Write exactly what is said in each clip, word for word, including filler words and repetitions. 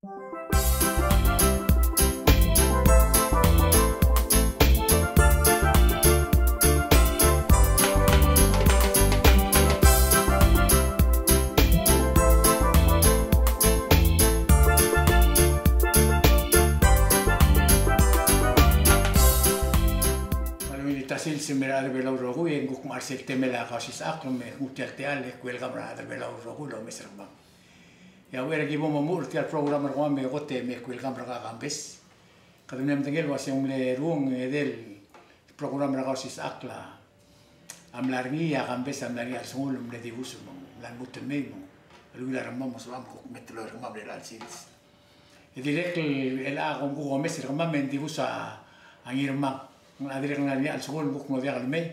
Ungil tia el sils el mei er a rechad er a Belau el rokui, e ng kuk mo er sel temel a Kausisechakl, me kuk tia el techall e welcome er a rechad er a Belau el rokui el omes er kemam. E a uchei er a ki bo momuchel er tia el program er kemam e kot e me welcome er kau Kambes. Kede mle medengei el uasei ng mle ruung edei el program er a Kausisechakl a mla er ngii, a Kambes a mla er ngii a chelsengul el mle dibus me ng mla lmuut el mei me ng ungil a rengmam me ng soam kuk me teloi er kemam er chelecha el sils. E dirrek el, el a kom kuk omes er kemam e ng dibus a Ngirmang. A dirrek el ngar er ngii a chelsengul me ng kuk mo diak el mei.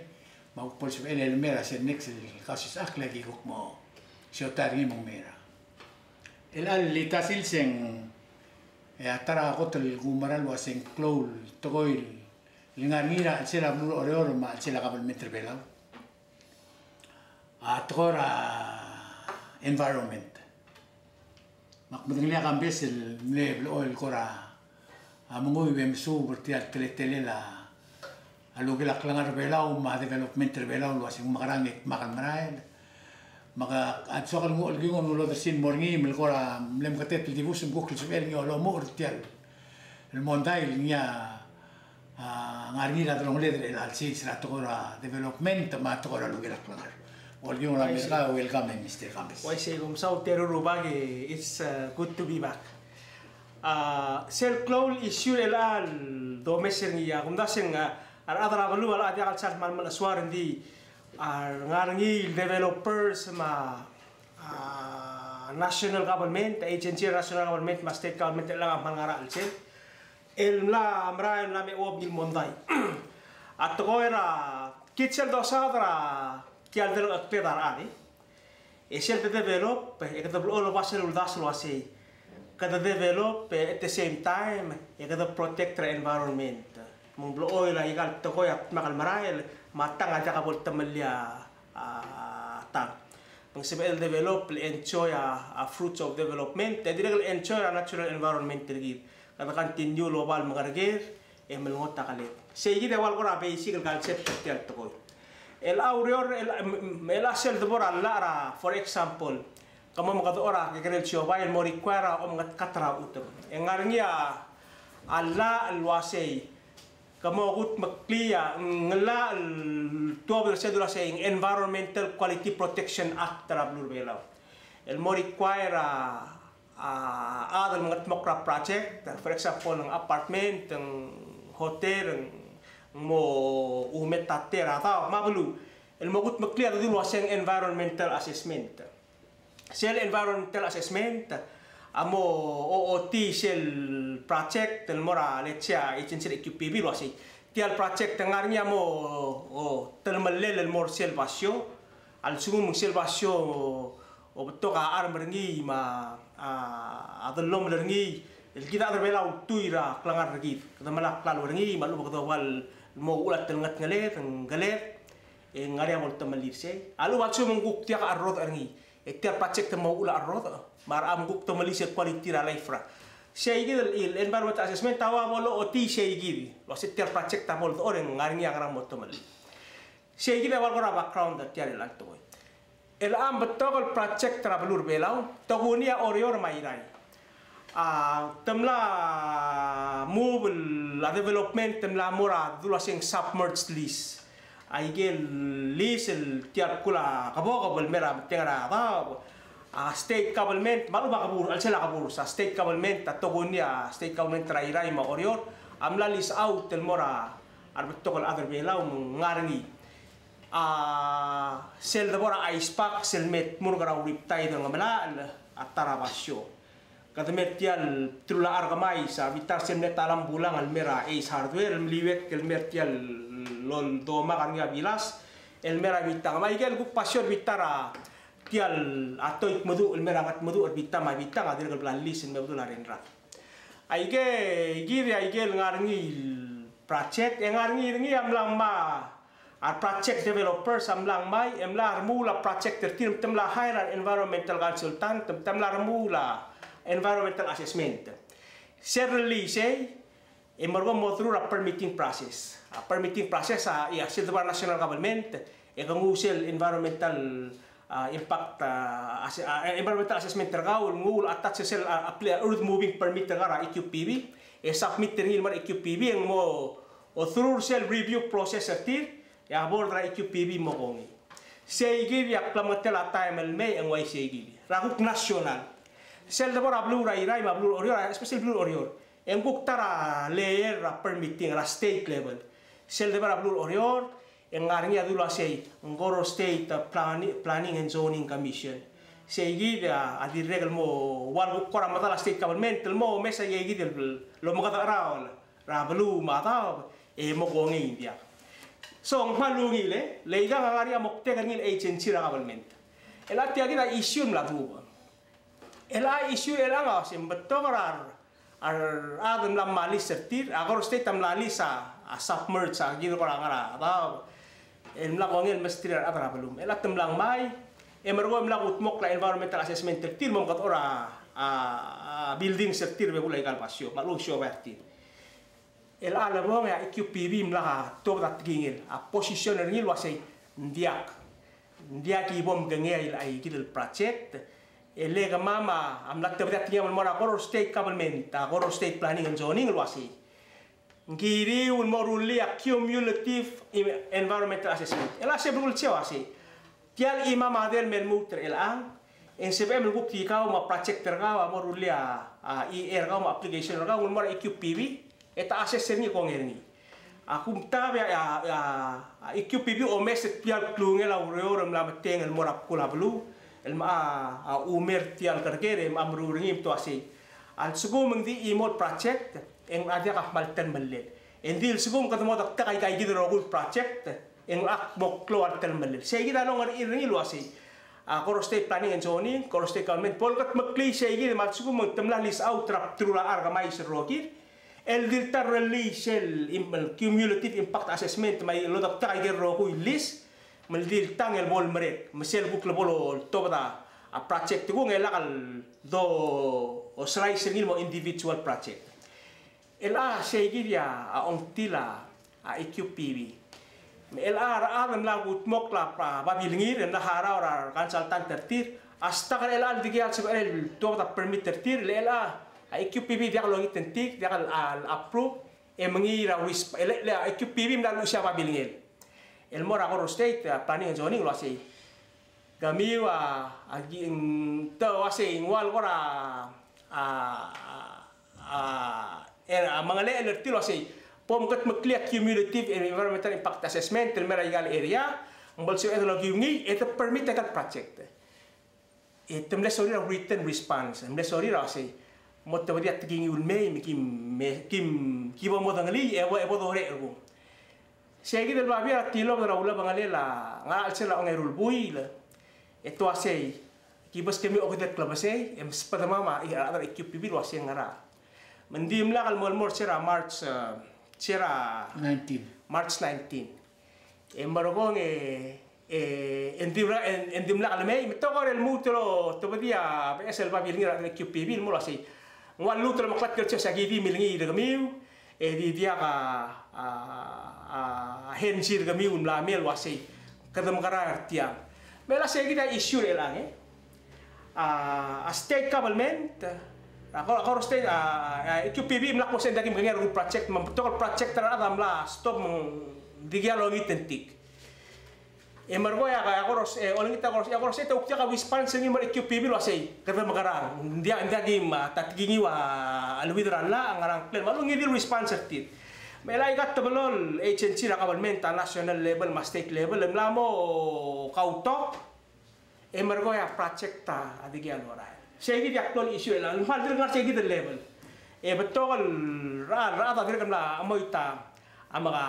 Me a kuk bo lsebechel el mei er a sel next el Kausisechakl e aki kuk mo siotai er ngii me ng mei er a. Chelecha el tia el sils e ng, e a ta er a kot el kumerang el uasei ng klou el tekoi el ngar er ngii er a chelsel a beluu er a Oreor me a chelsel a kabelment er a Belau a tekoi er a environment. Me ak medengelii a Kambes el mle blechoel el kora menguiu e mesuub er tia el teletelel a a lukel a klengar er a Belau me a development er a Belau el uasei ng mekerang e dmak el merael. Me a soak el nguu el kinguu el odersii el mo er ngii me le kora mle meketet el dibus me kuk lsebechel ngii a lomuchel er tia el mondai el ngii a, a, ngar er ngii er a delongeled er chelecha el sils er a tekoi er a development me a tekoi er a lukel a klengar. Bo el kinguu el mei er kau, welcome, Mister Kambes. Uaisei, kom mesaul tia el rubak e, it's, uh, good to be back. A, sel klou el issue er chelecha el domes er ngii a, kumdasu e ng, a, a rechad er a beluu a locha diak el sal kmal melechesuar, ng di, a, ngar er ngii el developers me a, a, national government, agency er a national government me a state government el chelechang a kmal ngar er a chelsel el mla merael el mla me chuob ngii el mondai. A tekoi er a kid sel dosaod er a tia el delengcheklir a rechad e sel de develop, e kede blechoel oba sel uldasu el uasei kede develop, e at the same time e kede protect er a environment. Me ng blechoel aika el tekoi a dmak el merael, me a tang a diak bo el temellii a, a tang. Me ng sebechel el develop el enjoy a, a fruits of development, e dirrek el enjoy er a natural environment er kid. Kede continue el oba el mengereker, e melengot a keled. Sei kid a ua el kora basic el concept er tia el tekoi. El a ureor, el, el a sel debo er a llach er a, for example, ke mo mekedechor a kekerei el siobai el mo require a omengetkat er a chutem. E ng ngar er ngii a llach el uasei, ke mo kudmeklii a, ng llach el tuobed er sel dul uasei Environmental Quality Protection Act er a beluu er a Belau. El mo require a a chad el mengetmokl er a project, for example, ng apartment, ng hotel, ng mo umetatier a daob me a beluu, el mo kudmeklii a dul uasei environmental assessment. Sel environmental assessment a mo ochotii sel project el mo er a, let's say, a agency er a Q P B el uasei tia el project a ngar er ngii a mo, o, telemellel el mo er sel basio, a lsekum ng sel basio o betok a charm er ngii me a, a, a dellomel er ngii, el kid a rechad er a Belau a ultuil er a klengar er kid. Kede melai a klalo er ngii, me a lechub e kede oba el mo uchul a telengetngeled, ng keled, e ng ngar er ngii a bo el temellii er sei. A lechub a lsekum ng kuk diak a cherrodech er ngii, e tia el project a mo uchul a cherrodech, me a rechad a kuk temellii sel quality er a life er a. Sei kid el, el environmental assessment a ua bo lochotii sei kid el uasei tia el project a bo ledechor e ng ngar er ngii a ngerang mo temellii. Sei kid a ua el kora background er tia el tekoi. El a betok el project er a beluu er a Belau, tokuni a Oreor me a Irrai, a, te mla move a development, te mla mo er a dul uasei submerged lease. Aike el lease el tia el bkul a kebokeb el mei er a metengel a daob, a state government, me a lechub a keburs, a chelsel a keburs, a state government, a tokuni a state government er a Irrai me a Oreor a mla lease out el mo er a rebetok el chad er a Belau me ng ngar er ngii. A, sel debo er a ice box el me tmurk er a Riptide er a Ngemelachel a ta er a basio. Kede me er tia el bdelul a Arkemais, a bita er sel mle ta el ambulang el me er a Ace Hardware, el meliuekl el me er tia el oldomak er ngii a bilas, el me er a bita. Me aike el kuk basio er a bita er a tia el a toik meduch el me er a Ngetmeduch er a bita me a bita a dirrek el bla lease el me bedul a rengrat. Aike, kid, aike el ngar er ngii el project, e ngar er ngii er ngii a mla ngmai a project developers a mla ngmai, e mla remuul a project er tir, me te mla hire a environmental consultant, me te mla remuul a environmental assessment. Sel release e, e merekong mo through er a permitting process. A permitting process a, ia, sel debo er a national government, e ke nguu sel environmental, a, impact, a, asse-, a, environmental assessment er kau, el nguu el attach sel, a, a, earth moving permit er kau er a E Q P B, e submit er ngii el mo er a E Q P B, e ng mo, o through sel review process er tir, e a board er a E Q P B mo kongei. Seikid a klemengetel a taem el mei e ng uaisei kid. Er a kuk national. Sel debo er a beluu er a Irrai me a beluu er a Oreor, especially beluu er a Oreor. E ng kuk ta er a layer er a permitting er a state level. Sel debo er a beluu er a Oreor, e ng ngar er ngii a dulu el uasei, ng Koror State, a, Planning, Planning and Zoning Commission. Seikid a, a dirrek el mo ua el kuk kora medal a state government, el mo mesa ikid el omekedecheraol er a beluu me a daob, e mo kongei ng diak. So, ng kmal ungil e, le ikang a ngar er ngii a moktek er ngii el agency er a government. El a tia kid a issue el mla duubech. El a issue el a ngar er ngii a se ng betok er a, a rechad el mla malies er tir, a Koror State a mla lease a, a submerge a kid el kora ngar er a daob. El mla kongei el mesterir a rechad er a beluu. El a te mla ngmai, e merekong e mla kudmokl a environmental assessment er tir, me mkedechor a, a, a buildings er tir, bebul aika el basio, me a lechub e siobai er tir. El a lebong e a E Q P B a mla tuobed a tekingel, a position er ngii el uasei, ng diak. Ng diak ki bo mkengei a ikid el project. E le kemam a mla tebedii a tekingem el mo er a Koror State Government, a Koror State Planning and Zoning el uasei, ng kiriu el mo rullii a cumulative environmental assessment. El a se belkul el uasei, tia el chimam a dmu el lmuut er chelechang, e ng sebechem el kuk di kau me a project er kau a mo rullii a, a, E A er kau me a application er kau, ng mo er a E Q P B, e te assess er ngii e kongei er ngii. A kumtab e a, a, a, E Q P B a omes er tia el klungel a ureor el mla metengel el mo er a bkul a beluu, el mla, a, a, umer tia el kerker, e mla meruul er ngii me te uasei, a lsekum ng di chimo el project, e ng diak a kmal telemellel. E ng di a lsekum kede mo dektek aika ikid el rokui el project, e ng ak mo klou a telemellel. Seikid a longerechir er ngii el uasei, a, Koror State Planning and Zoning, Koror State Government, bo lekedmeklii seikid me a lsekum ng te mla lease out er a bdelul a char kemais el rokir, el di le ta el release el im-, el cumulative impact assessment, me a lodektek aike el rokui el lease, me le di le tang el bo lemerek, me sel kuk le bo loltobed a project kung e lak el do o slice er ngii el mo individual project. El a seikid a ongtil a, a E Q P B. Me el a rechad el mla kudmokl a babilngir, el mla harau er a reconsultant er tir, a stak er chelechang el dikea el sebechel el tuobed a permit er tir, le chelechang a E Q P B a diak longitengtik, diak el, a, approve, e mengiil er a resp-, le, le a E Q P B a mla luchesii a babilngel el mo er a Koror State, a, Planning and Zoning el uasei, kemiu a, a ki, ng, te uasei ng ua el kora, a, a, a, er a mengelechel er tir el uasei, bo mkedmeklii a cumulative environmental impact assessment el mei er aika el area, ng bo lsebeched el okiu ngii, e te permit aika el project. E te mle sorir a written response, mle sorir a uasei, mo tebedii a tekingiu el mei, me kim, me kim, ki bo modengelii, e bo, e bo dorech er kung. Seikid el babier a tilobed er a ulebengelel a ngar er a chelsel a ongeru el buil, e te uasei, ki beskemiu a okedei el klebesei, e msbedemam a, a rechad er a E Q P B el uasei ngera. Me ng dimlak el mo, mo er se er a March, e, se er a nineteen. March nineteen. E merekong e, e, e ng dimlak, e, e ng dimlak el mei, me te kora lmuut el otebedii a beches el babilngir a rechad er a E Q P B el mo el uasei, ng ua lluut el omeklatk el sils a ki di milngiil er kemiu, e di diak a, a, a, a hensi er kemiu el mla mei el uasei, kede mekerang er tiang. Me a seikid a issue er chelechang, e. A, a state government, a Kor-, a Koror State, a, a E Q P B a mla kmo se ng diak kim kengei a rokui el project, me ng betok el project er a rechad a mla stop me ng dikea longitengtik. E merekong e a, a Koror, e olengit a Koror, e a Koror State a kuk diak a response er ngii el mo er a E Q P B el uasei, kede mekerang, ng diak, ng diak kim, a, ta tekingiu a leuid er a llach, a ngerang klel, me a lungil di el response er tir. Me a ika teblo el agency er a government, a national level me a state level, el mla mo kautok, e merekong e a project a dikea lorael. Seikid a klou el issue el, el kmal dirk ngar seikid el level. E betok el rechad, rechad a dirk mla chemoit a, a meka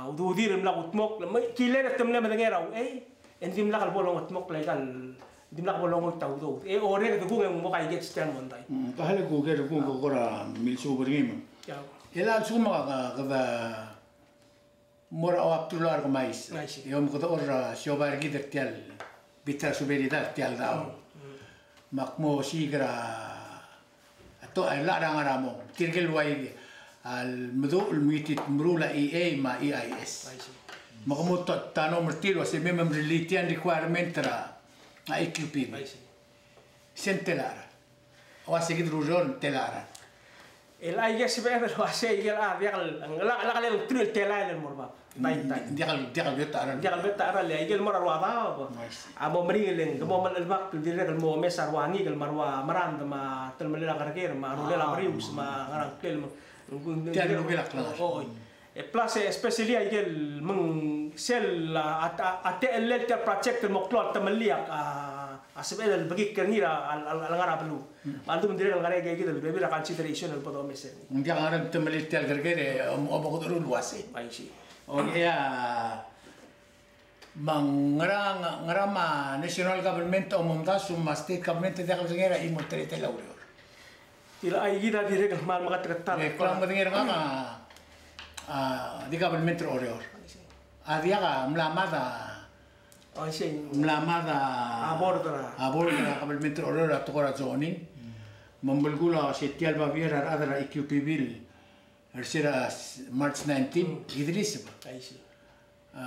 ududir el mla kudmokl, me kilel e te mle medengei er a uchei, e ng dimlak el bo longedmokl aika el, dimlak bo longoit a udoud. E orreked kung e ng mo kaikets tia el mondai. Mm, ka hale kuker kung ko kora milsuub er ngii me. Ia. E a lsekum a ka, ka, kede mo er a oabdelul a char kemais. I see. E omkedechor a siobai er kid er tia el bita er a suberidad er tia el daob. Mm, mm. Me ak mo osiik er a to, a llach er a ngar er a mong. Tirke el ua el meduch el mengit el meruul a E A me a E I S. I see. Me ke mo to, ta no mer tir el ua se me mrellii tia el requirement er a E Q P B. I see. Se ng telael. Ua se kid el ureor ng telael. El ai ke sebeched el ua se ikel a diak el, lak, lak lengterir el telael el mo er bab. Ng diak el, diak el beot a cheral. Diak el beot a cheral, e ikel mo er a rua daob. I see. A mo meringel e ng, ke mo melebak el dirrek el mo omes a rua ngikel me a rua merangd me a telemellel a kerker me a rolel a merius me a ngerang klel me. Tia el lukel a klengar. O, o. E plus, e especially a ikel meng sel, a, a, a, a techellel tia el project el mo klou a temellii a, a sebechel el bekikl er ngii er a, a, a, a lengar er a beluu. Me a ldu me ng dirrek el ngar er ngii a ikel bebil er a consideration el bo domes er ngii. Ng diak a ngar er a temellii tia el kerker e, om, omekedechor el ua se. I see. Okay, a, me ngera, ngera me a national government a omdasu me a state government a diak el kengei er a chimo el teletelel a ureor. Tia a ikid a dirrek el kmal meketeketang. E, kmal meketeketang a, a, di kabelment er a Oreor. I see. A diak a mla mad a, I see, mla mad a, a board er a, a board er a kabelment er a Oreor a tekoi er a zoning. Mm. Me ng belkul a se tia el babier a rechad er a E Q P B el er se er a s-, March nineteen, mm, ki di liseb. I see. A,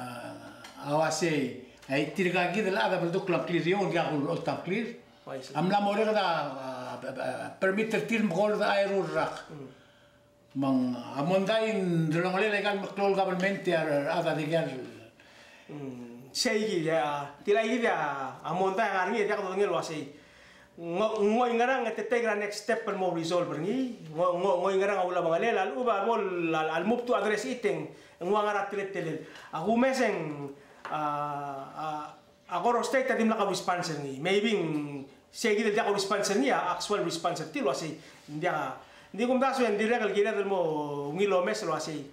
a ua sei, a tirka kid el chad a beldukl a ngklir er eou, diak el olta ngklir. Bai, sei. A mla mo orreked a, a, a, permit er tir me kora er a eru el rak. Mm. Me ng, a mondai ng delongelel aika el meklou el government e a rechad a dikea el. Mm. Sei kid a, tirka kid a, a mondai a ngar er ngii e diak dodengei el ua sei. Ng, ng oingerang e te take er a next step el mo resolve er ngii, ng, ng, ng oingerang a ulebengelel, a lechub a bo el, a, a lmuut el address er ngii e te ng ua ngar er a teletelel. A kumes e ng, a, a, a Koror State a dimlak a response er ngii. Maybe ng sei kid el diak a response er ngii, a actual response er tir el ua sei. Ng diak a, ng di kumdasu e ng dirrek el kired el mo ungil omes el ua sei.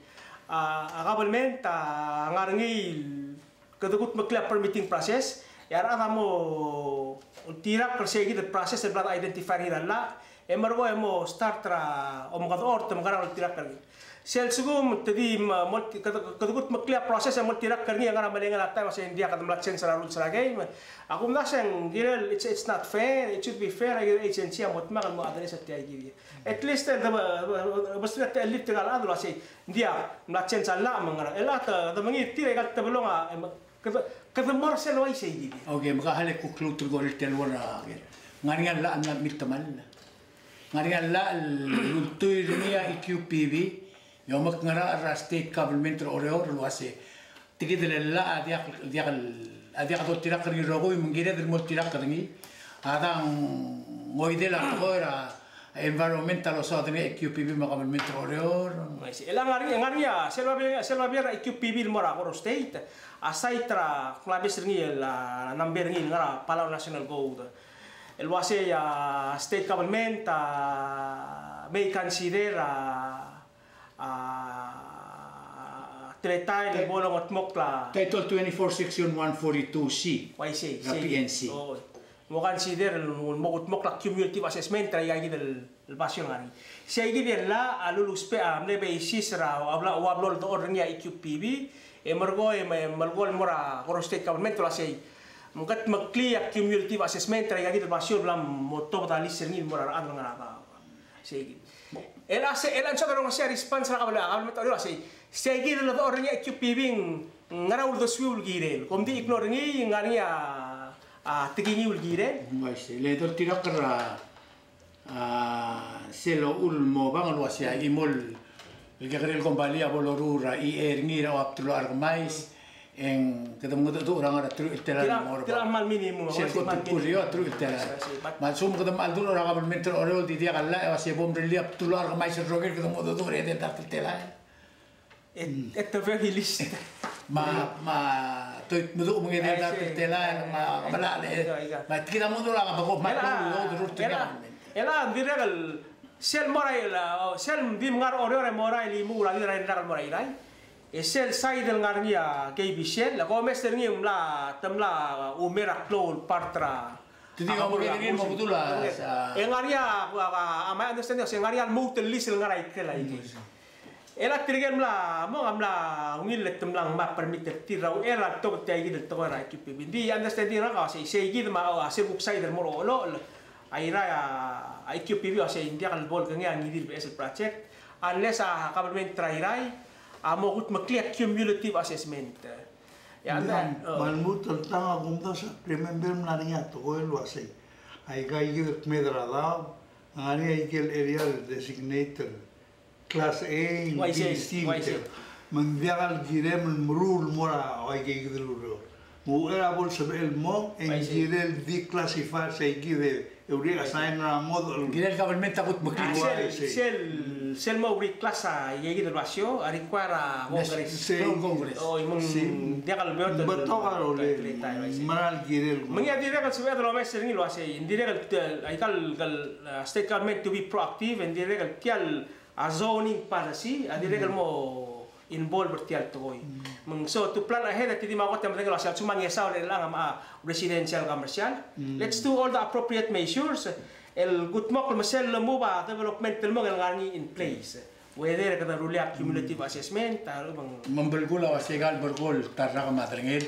A, a government a ngar er ngii el kede kudmeklii a permitting process, e a rechad a mo oltirakl er sei kid el process el bla de identify er ngii er a llach, e merekong e mo start er a omekedechor te mekerang el oltirakl er ngii. Sel lsekum te di me-, mo olti-, kede, kede kudmeklii a process e mo oltirakl er ngii e ngar er a melengel a taem a sei ng diak, kede mla change er a rules er a game. A kumdasu e ng kirel, it's, it's not fair, it should be fair, a agency a mo dmak el mo address er tia kid. At least, e, de, de, de, de, de, tirka el chad el ua sei, ng diak, mla change a llach me ng ngerang. E a te, te mengiil er tir aika el tebelong a, e, me, kede, kede mo er sel uaisei kid. Okay, me ka hale kuk lmuut el kora el tel ua a, ngar er ngii a llach el mla miltemall. Ngar er ngii a llach el ultuil er ngii a E Q P B, e omekngerachel er a state government er a Oreor el ua sei. Tia kid el llach a diak, diak, a diak doltirakl er ngii el rokui, me ng kired el mo oltirakl er ngii. A dang oidel a tekoi er a environmental a soad er ngii a E Q P B me a government er a Oreor. Bai, sei. E le ngar er ngii, ngar er ngii a, sel babier, sel babier er a E Q P B el mo er a Koror State, a site er a, kmal obes er ngii el, a, number er ngii el ngar er a Palau National Code. El ua sei a state government a may consider a, a, teletael el bo longetmokl a Title twenty-four, Section one forty-two C. Uaisei, er a sei. P N C. O, mo consider el mo kudmokl a cumulative assessment er aika kid el basio el ngar er ngii. Sei kid el llach a lulusbech a mle basis er a ua blo, ua blo el dechor er ngii a E Q P B, e merekong e me, melekoi el mo er a Koror State Government el ua sei. Me kudmeklii a cumulative assessment er aika kid el basio el bla mo tobed a lease er ngii el mo er a rechad el ngar er a Sei kid. El a sei, el a ng soad el rongesii a response er a kabel-, a kabelment er a Oreor el ua sei. Sei kid el dechor er ngii a E Q P B ng ngera uldesuiu el kirel. Kom di ignore er ngii, ng ngar er ngii a, a, tekingiu el kirel. Bai, sei, le doltirakl er a, a, sel uchul el mo obang el ua sei a chimo el kekerei el kombalii a bo loruul er a E A er ngii er a ua bdelul a rekemais. E ng kede mengedecheduch er a ngar er a teruich el telael el mo er a. Tela, tela mal minimum, sel kot el kurio a teruich el telael. Me a lsekum kede mla dul er a kabelment er a Oreor el di diak a llach e ua se bo mrellii a bdelul a rekemais el rokir, kede mengedecheduch er a edei el dart el telael. At, at the very least. Me a, me a toit meduch me ng edei el dart el telael, me a, me a llach, me a tkid a mengedecheduch er a kabelment, me a llach, el a, el a, ng dirrek el Sel mo er a, sel di ngar er a Oreor e mo er a Ilimu, er a di er a Irrai el mo er a Irrai. E sel side el ngar er ngii a K B C L, e kom mesa er ngii e mla, te mla umer a klou el part er a. Te di a, mo er ngii a, mo er ngii a, e ngar er ngii a, a, a, a my understanding, se ngar er ngii a lmuut el lease el ngar er a ikrel a ikei. E le tirke el mla, mo, a mla ungil e te mla ngmai a permit er tir er a uchei er a betok tia ikid el tekoi er a E Q P B. Ng di understanding er ngak a sei, sei kid me a, a, sel kuk side el mo er a Oreor, Airai a, a E Q P B a uasei ng diak el bo el kengei a ngii di el beches el project unless a government er a Airai a mo kudmeklii a cumulative assessment. Ia, me a, me a lmuut el tang a kumdasu e ak remember el mla er ngii a tekoi el uasei aika ikid el kmeed er a daob a ngar er ngii a ikel area el designated class A, B, C, me ng diak el kirem el meruul el mo er a aike ikid el ureor. Me a uchei er a bo el sebechel el mong, e ng kirel declassify er se ikid e reassign er a ngodech el. Kirel government a kudmeklii. Sel, sel, sel mo reclass a ikid el basio a require a Congress. Congress. O, me ng diak el beot el betok a rolel. Mera el kirel. Me ng ia dirrek el sebeched el omes er ngii el uasei, ng dirrek el, aika el, el, uh, state government to be proactive, e ng dirrek el tia el a zoning policy a dirrek el mo involve er tia el tekoi. Me ng so to plan ahead e te di mo kot e medengei el uasei a lsekum a Ngesaol er chelechang a residential commercial, let's do all the appropriate measures el kudmokl me sel lemove a development el mong el ngar er ngii in place. Whether kede rullii a cumulative assessment, a lechub e ng. Me ng belkul a uasei aika el berkul ta el rak me a derengel.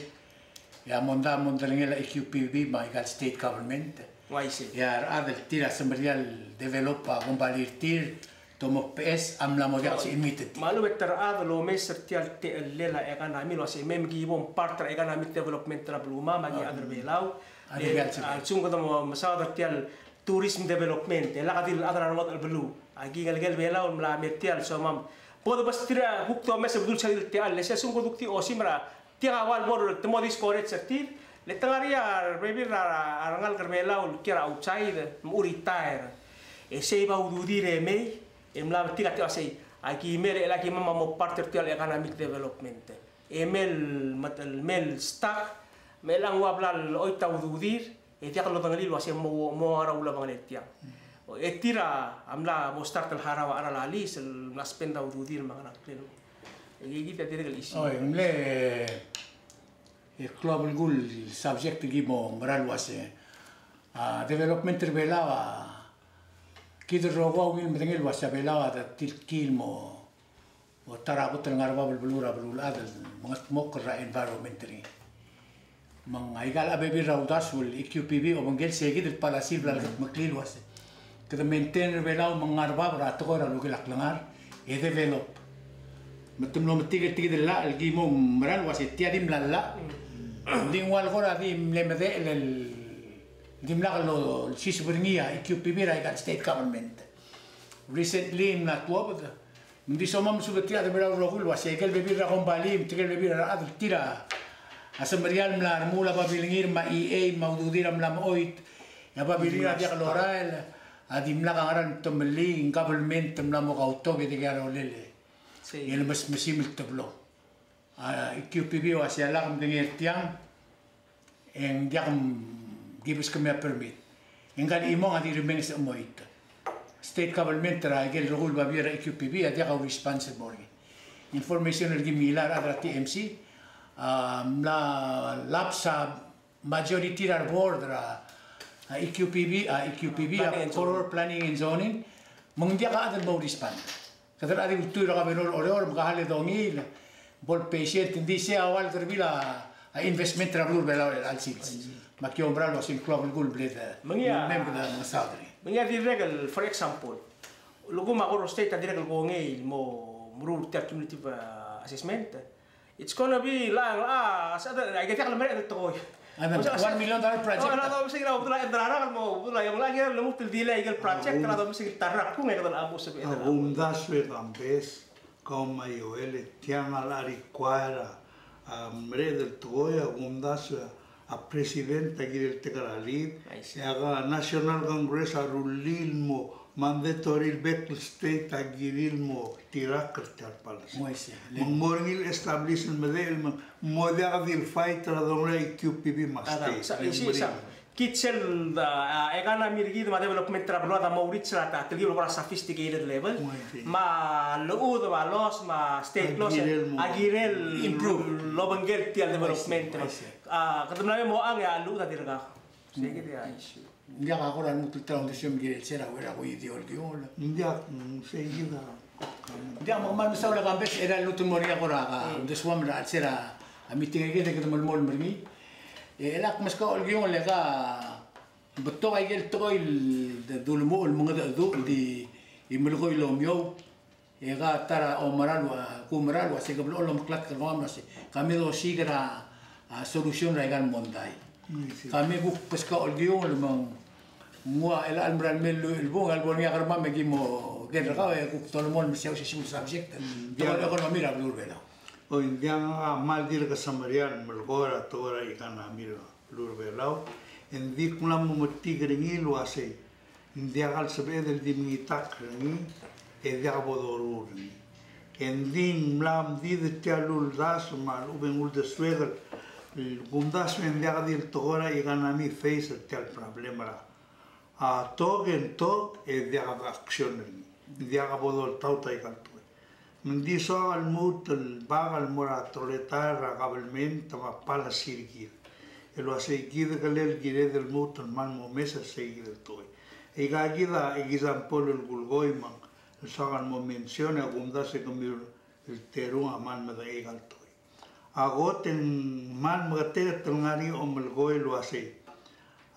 E a mondai a mondai er ngii a E Q P B me aika el state government. Uaisei. E a rechad el tir a semeriar el develop a kombalii er tir, te mo beches a mla mo diak el immediate. Me a lechub e te rechad el omes er tia el techellel a economy el uasei me ki bo part er a economic development er a beluu me a ki chad er a Belau. A lsekum kede mo mesaod er tia el tourism development, e lak di el chad er a rengodech el beluu. Aki ngelekel Belau el mla mer tia el somam. Bo de bes tir a kuk domes e bedul sel techall, e se lsekum kede kuk di osim er a Tiang a ua el mo, te mo discourage er tir, le te ngar er ngii a rebebil er a rengalek er a Belau el kiei er a outside, me a retire. E sei a ududir e mei, e mla metik a tia el uasei, aki mei e aki mei me mo part er tia el economic development. E mei el, mei el stuck, me chelechang a ua bla loit a ududir, e diak lodengelii el uasei mo, mo ngar er a ulebengelel tiang. E tir a mla mo start el harau a cheral a lease el mla spend a ududir me a ngerang. E kid a dirrek el issue. Oi, ng mle, e, klou a belkul el subject el ki mo mera el uasei a development er a Belau a kid el rokui a ungil medengei el uasei a Belau a de tilkii el mo mo ta er a kot el ngar er a bab el beluu er a beluulechad el mengedmokl er a environment er ngii. Me ng aika el bebil er a uldasu el E Q P B, obengkel se kid el policy el bla leketmeklii el uasei kede maintain er a Belau me ng ngar er a bab er a tekoi er a lukel a klengar e develop. Me te mlo metik er tia kid el llach el ki mo mera el uasei tia di mla llach. Ng di ng ua el kora di mle medechel el dimlak losiseb er ngii a E Q P B er aika el state government. Recently ng mla tuobed, me ng di soam a mesubed er tir a chad er a Belau el rokui el uasei aike el bebil er a kombalii me tirke el bebil er a rechad el tir a semeriar el mla remuul a babilngir me a E A me a ududir a mla mechoit, e a babilngir a diak lorael, a dimlak a ngera el temellii, ng government a mla mo kautok e dikea rolel e le mesmesim el teblo. A E Q P B a uasei a lak medengei er tiang, e ng diak ki beskemiu a permit. E ngka el chimong a di remains a chemoit. State government er aike el rokui el babier er a E Q P B a diak a responsible er ngii. Information el ki mla er a rechad er a T M C, a, mla lapse a majority er a board er a, a, E Q P B, a, E Q P B, a, Koror Planning and Zoning, me ng diak a chad el mo respond. Kede di ultuil er a governor er Oreor me ke hale dongiil, bo el patient, ng di sei a ua el kerebil a investment er a beluu er a Belau er chelecha el sils. Me aki oumera el uasei ng klou a belkul el bla de, me ng ia, mei me kede mesaod er ngii. Me ng ia dirrek el, for example, lsekum a Koror State a dirrek el kongei el mo meruul er tia el cumulative, uh, assessment, it's gonna be long, a, a, aike diak lemereched el tekoi. One million dollar project. A domes er ngii a bedul a, a rak el mo, bedul a, ng lak lmuut el delay aike el project, a domes er ngii a ta el rak el kung e kede mo sebeched. A kumdasu e Kambes, kau me a Joel, e tiang a require a, a, mereched el tekoi, a kumdasu a, a president a kirel tekoi er a lead, e a National Congress a rullii el mo mandatory el bek el state a kirir el mo tirakl er tia el policy. Me ng mo er ngii el establish el medechel me ng mo diak di el fight er a dongerenger a E Q P B me a state. Kid sel, a, economy er kid me a development er a beluad a mo reach er a ta, telkib el kora sophisticated level. Me a lechub a laws me a state laws a kirel improve el obengkel tia el development. A, kede mla mo ang e a lechub a dirkak. Sei kid a issue. Ng diak a kora lmuut el ta er a uldesuem el kirel se er a uchei er a kuidio el kiungel. Ng diak, mm, sei kid a. Ng diak, me kmal mesaul e Kambes er a lmuut el mo er ngii a kora uldesuem er a chelsel a meeting er kid e kede melemolem er ngii. E, e lak meskau el kiungel e ka Betok a ikel tekoi el de dulemuchel el mengedecheduch el di melekoi el omiou. E ka ta er a oumera el ua, kuumera el ua se ke blechoel el omeklatk er kemam el ua se ka me dosiik er a, a, solution er a ikal mondai. Mm, si. Ka me kuk beskau el kiungel me ng ua chelecha el mera el mei el lluich el bung, a lebo er ngii a kermam e ki mo ker er kau e kuk dolemolem er se a osisiu el subject. Mm, tekoi er a economy er a beluu er a Belau. Oi, ng diak a kmal dirk semeriar el melekoi er a tekoi er a economy er a beluu er a Belau, e ng di kmal mo metik er ngii el ua sei, ng diak el sebeched el di mengitakl er ngii, e diak bo doruul er ngii. E ng di ng mla mdid tia el uldasu me a lechub e ng uldesuek el kumdasu e ng diak di el tekoi er a economy face er tia el problem er a a tok e ng tok e diak a action er ngii. Diak bo doltaut a ikal tekoi. Me ng di soak el lmuut el bak el mo er a teletael er a kabelment me a policy er kid el ua sei kid a kelel kired el lmuut el kmal mo mes er sei kid el tekoi. E ika kid a example el kulekoi me ng soak el mo mention e a kumdasu e kemiu el terung a kmal medengei ikal tekoi. A kot e ng kmal meketeket el ngar er ngii a omelekoi el ua sei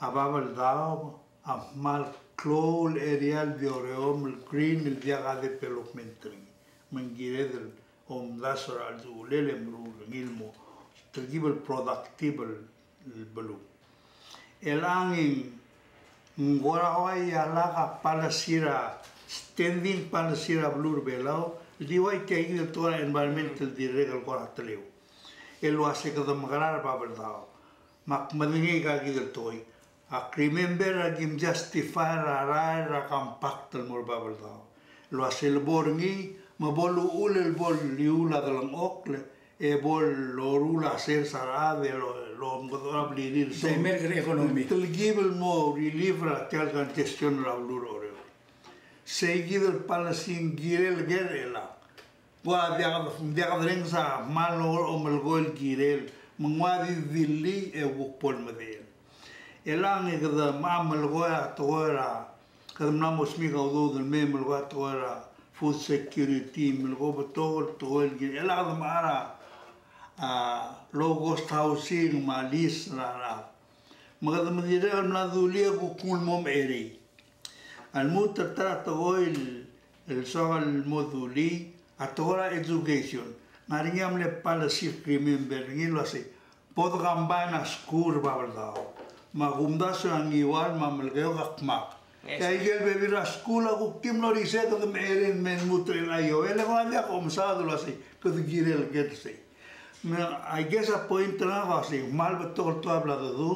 a Babeldaob a kmal klou el area el di oreomel el green el diak a development er ngii. Me ng kired el omdasu er a cheldechulel e meruul er ngii el mo telkib el productive el beluu. Chelechang e ng kora uai a lak a policy er a, standing policy er a beluu er a Belau el di uai tia kid el tekoi er a environment el dirrek el kora teleu. El ua se kede mekerang er a Babeldaob. Me ak medengei ika kid el tekoi. Ak remember a kim justify er a rael er a compact el mo er a Babeldaob el ua se le bo er ngii me bo luchul el bo liul a delengchokl e bo loruul a sers a rechad e lo, lomekedechor a blirir el sel. Domerk er a economy. Telkib el mo relieve er tia el congestion er a beluu er a Oreor. Sei kid el policy ng kirel ker er chelechang. Kua diak, diak derrenges a kmal omelekoi el kirel, me ng ua di dillii e kuk bo lemedechel. Chelechang e kede mla melekoi a tekoi er a, kede mla mo smiik a udoud el mei melekoi a tekoi er a food security, melekoi betok el tekoi el kirel. Chelechang kede mla er a, a, low cost housing me a lease er a, er a. Me kede dirrek el mla dulii e kuk nguu el mo mecherei. A lmuut er a ta er a tekoi el, el soak el mo dulii, a tekoi er a education. Ng ngar er ngii a mle policy, remember er ngii el ua sei, bo de combine a skuul er a Babeldaob me a kumdasu e a Ngiwal me a Melekeok a kmak. Yes. E a ikel bebil er a skuul a kuk di mlo er isei e kede mecherei el me lmuut er a I O L e kora diak a omesaod el ua sei, kede kirel ker er sei. Me, I guess a point er ngak a ua sei, kmal betok el tuobed el dedu,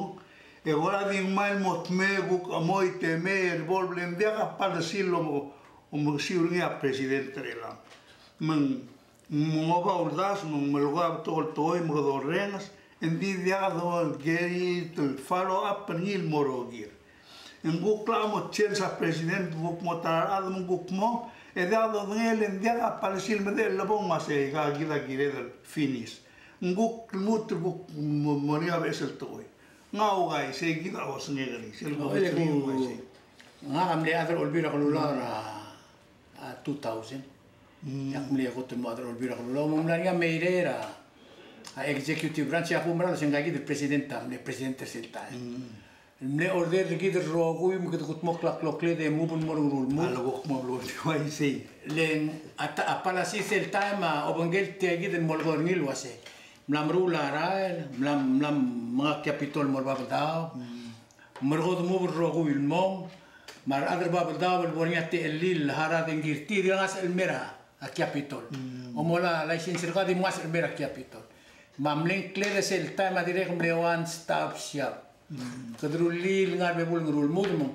e kora di ngmai el mo dmeu e kuk chemoi e te mei e bo el bla, ng diak a policy el mo, mo mekesiu er ngii a president er chelechang. Me ng, me ng oba uldasu, me ng melekoi a betok el tekoi me kede orrenges, e ng di diak a do, kede follow up er ngii el mo rokir. Ng kuk lak mo change a president, kuk mo ta er a rechad me ng kuk mo, e diak dodengei e ng diak a policy el medechel el lebong me a sei, ika kid a kired el finish. Ng kuk lmuut el kuk mo, mo er ngii a beches el tekoi. Ng uaisei kid a osengek er ngii, sel ko, uaisei. Ngak a mle chad er a Olbiil er a Kelulau er a, a, two thousand. Mm. Ak mle kot el mo chad er a Olbiil er a Kelulau, me ng mla er ngii a mei er a, a, executive branch, e a kumerang el se ngka kid el president a mle president er sel taem. Mm. Mle order er kid el rokui me kede kutmokl a klokled e move el mo er a Ngerulmud. A lebo kmo lebo di uaisei. Le ng a ta, a policy sel taem a obengkel tia kid el molekoi er ngii el uase mla meruul a rael, mla, mla menga a capital el mo er a Babeldaob. Mm. Me kede move el rokui el mong, me a rechad er a Babeldaob el bo er ngii a techellir el harau e ng kirtii, di ngasech el mei er a capital. Mm. Omola license er kau e di mo ngasech el mei er a capital. Me a mle ngkled er sel taem a dirrek el mle one stop shop. Mm. Kede rullii el ngar er a bebul Ngerulmud me ng.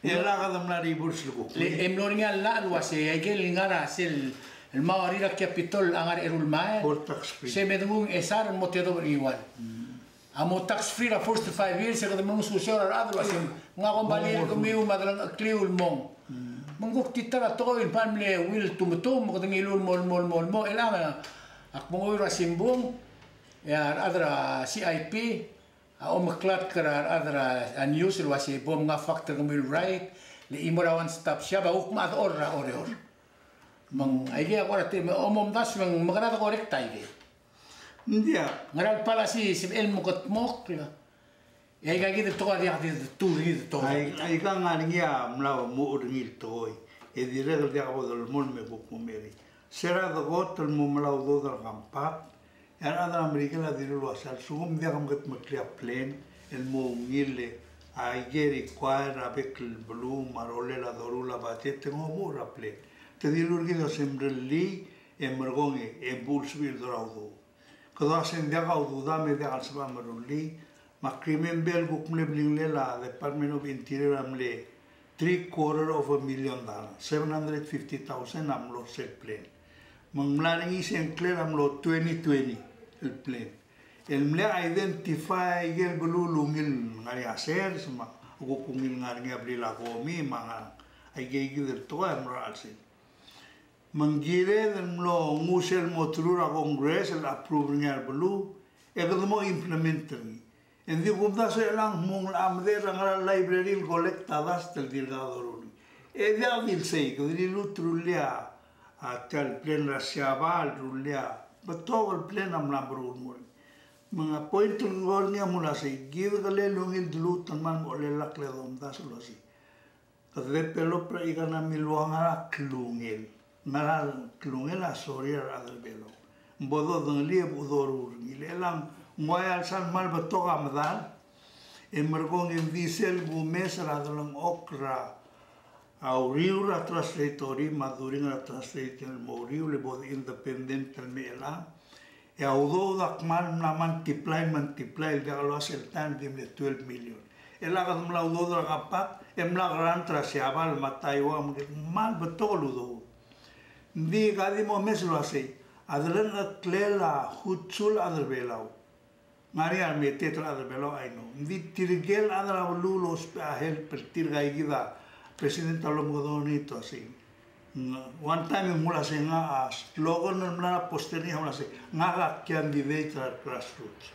E lak kede mla er a burs el kuk. Le, e mlo er ngii a llach el uase, a ikel ngar er sel, el mo er a capital a ngar er a eru el mael. All tax free. Se me denguu e sar el mo tedobech er a Ngiwal. Mm. A mo tax free er a first five years, e kede mo ngosukeseu er a rechad el uase, ngak a kombalii er kemiu me a delengchekliu el mong. Mm. Me ng kuk di ta er a tekoi el bai mle will to metum, me kede ngiluu el mo, el mo, el mo, el mo, chelechang, ak mo nguu er a simbung, e a rechad er a C I P, a omeklatk er a rechad er a news el uase bo mnga fact er kemiu el right, le chimo er a one stop shop a kuk mo dechor er a Oreor. Me ng aikei a kora te, me omomdasu me ng mekera de correct aikei. Ng diak. Ngera el policy sebechel el mo kutmokl. E aika kid el tekoi a diak di tu er ngii el tekoi. Ai, aika ngar er ngii a mla mo er ngii el tekoi. E dirrek el diak bo dolemolem me kuk mo merek. Se er a dekot el mo mla udoud er a compact, e a rechad er a Merikel a dilu el uasei a lsekum ng diak mkedmeklii a plan el mo ungil, e aike el require a bek el beluu me a rolel a doruul a budget e ng omuchel er a plan. Te dilu er kid el uasei mrellii e merekong e, e bo lsebechir el doruul a udoud. Kede uasei ng diak a udoud me diak el sebechel a merullii, me ak remember el kuk mle blingelel a Department of Interior a mle three quarter of a million dollar, seven hundred fifty thousand a mlo er sel plan. Me ng mla er ngii se ng ngklel a mlo twenty twenty el plan. El mle identify aike el beluu el ungil ngar er ngii a sers, me a kuk ungil ngar er ngii a blil a komi, me a ngar er ngii aike kid el tekoi a mlo er a chelsel. Me ng kired el mlo nguu sel mo through er a Congress el approve er ngii a rebeluu, e kede mo implement er ngii. E ng di kumdasu e chelechang ng mo ngelecha medechel er a ngar er a library el collect a dust el dirkak doruul er ngii. E diak di el sei, kede liluut el rullii a, a tia el plan er a Siabal, rullii a betok el plan a mla meruul el mo er ngii. Me ng a point el kuk er ngii a mle uasei, kid el kirel el ungil el dluut el kmal mo chelellakl e domdasu el uasei kede develop er a economy el ua ngar er a klungel. Ngar er a klungel a sorir a rechad er a Belau. Ng bo dodengelii e bo doruul er ngii. Le chelechang ng ua a lsal kmal betok a medal e merekong e ng di sel kumes er a delengchokl er a uriul er a translator me a during er a translator el mo uriul e bo de independent el mei chelechang. E a udoud a kmal mla multiply, multiply el diak el uasei el taem e di mle twelve million. E le kede mla udoud er a compact, e mla grant er a Siabal me a Taiwan, me ng kmal betok el udoud. Ng di ka di mo mes el uasei, a delengcheklel a hutsul a rechad er a Belau. Ngar er ngii a remeteet el chad er a Belau, I know. Ng di tirke el chad er a beluu el ousbech a help er tirka kid a President a lomekedong er ngii el uasei. Ng, one time e ng mla uasei ngak a slogan el mla er a poster er ngii a mla uasei, ngak a candidate er a grassroots.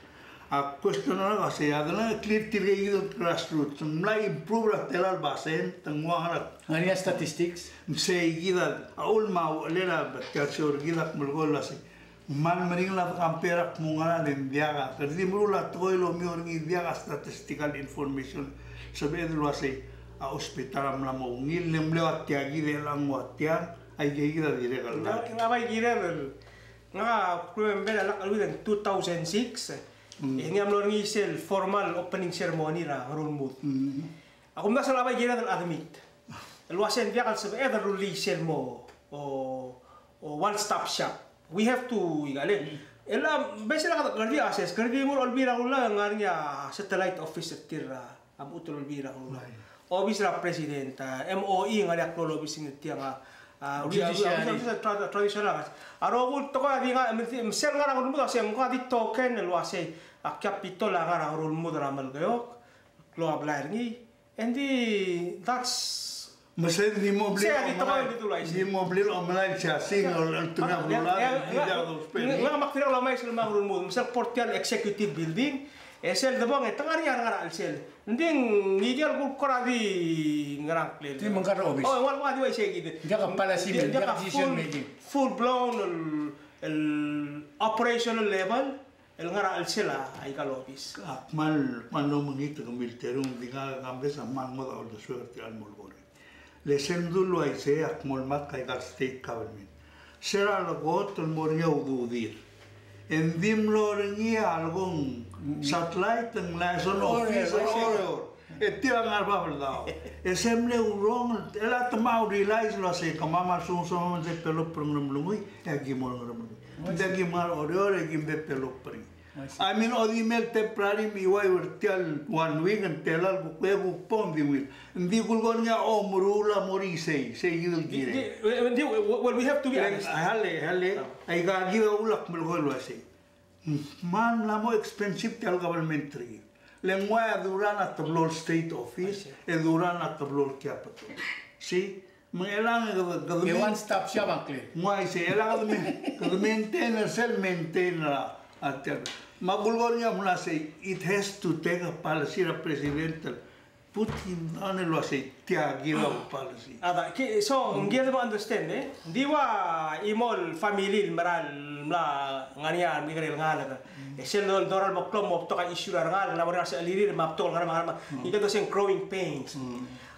A question er ngak a uasei, a delengcheklir tirke kid el grassroots, ng mla improve er a tela el basent, te ng ua ngar er a. Ngar er ngii a statistics? Ng sei kid a, a uchul me a uchelel a, tia el show er kid a kmal melekoi el uasei. Ng kmal meringel a de compare a kmo ngerang e ng diak a, kede di meruul a tekoi el omiu er ngii, diak a statistical information. Sebeched el uasei a hospital a mla mo ungil, le ng mle ua tia kid e chelechang ng ua tiang, aike kid a dirrek el. Ngak, ngak a bai kired el, ngak a remember a lak cheleuid er a two thousand six, e ngii a mlo er ngii sel formal opening ceremony er a Ngerulmud. A kumdasu el bai kired el admit el uasei ng diak el sebeched el rullii sel mo, o, o one stop shop. We have to, ikal e. El a, basically, kede di assess, kede di mo er a Olbiil er a Kelulau e ng ngar er ngii a satellite office er tir a, a mechut el Olbiil er a Kelulau. Obis er a President, a, M O E, ng ngar er ngii a klou el obis er tiang a, a, Judiciary. Tra-, traditional. A rokui el tekoi a di ngar, me sel ngar er a Ngerulmud a se ng ko a di token el uasei a Capitol a ngar er a Ngerulmud er a Melekeok, klou a blai er ngii. And the, that's. Me se ng di mo blil, di mo blil omelai el siasing, el, el tengah bulan, di diak dousbech er ngii. Ngak a mak dirrek el omais el mo er a Ngerulmud, me sel kbo er tia el executive building, e sel debong, e te ngar er ngii a ngar er a chelsel. Ng di ngike el kuk kora di ngerang klel. Di mengkar obis. O, ng ua, ua di uaisei kid. Diak a policy making, diak a decision making. Full, full blown el, el operational level. El ngar er a chelsel a ikal obis. Ak kmal, kmal omengit e kemiu el terung, ng di ngak a Kambes a kmal ngodech a uldesuek er tia el mo lekoi. Le sel mdu el uaisei, ak mo lmatk a ikal state government. Se er a lekot el mo er ngii a ududir, e ng di mlo er ngii a lekong satellite, ng liaison office er a Oreor. E tir a ngar er a Babeldaob. E se mle urong, e le te mla realize el uasei kemam a lsekum ng soam el develop er a Ngeremlengui, e aki mo er a Ngeremlengui. Ng di aki mo er a Oreor, e aki develop er ngii. I mean, o di mle temporary me uai er tia el one week, ng tela el kuk, e kuk bo ng di ungil. Ng di kulekoi er ngii a omeruul a mo er isei, sei kid el kirel. Di, di, well, we have to be honest. Hale, hale. Aika kid a ulak melekoi el uasei. Kmal mla mo expensive tia el government er kid. Le ng ua e duran a teblo el state office, e duran a teblo el capital. See? Me ng chelechang e kede, kede one stop shop a ngklel. Ng uaisei, chelechang kede, kede maintain er sel maintain er a, a tia. Me a kulekoi er ngii a mla sei, it has to take a policy er a president el put him down el uasei tia kid a policy. A da, ki, so, ng kired el mo understand, e? Ng di ua chimo el family el mera el mla ngar er ngii a mekekerei el ngalek. E sel do, dorael el mo klou el mo betok a issue er a rengalek, ng mla mo er ngii a resechelirir, me a betok el ngar er a, me a ngar er a, ika el dosei ng growing pains.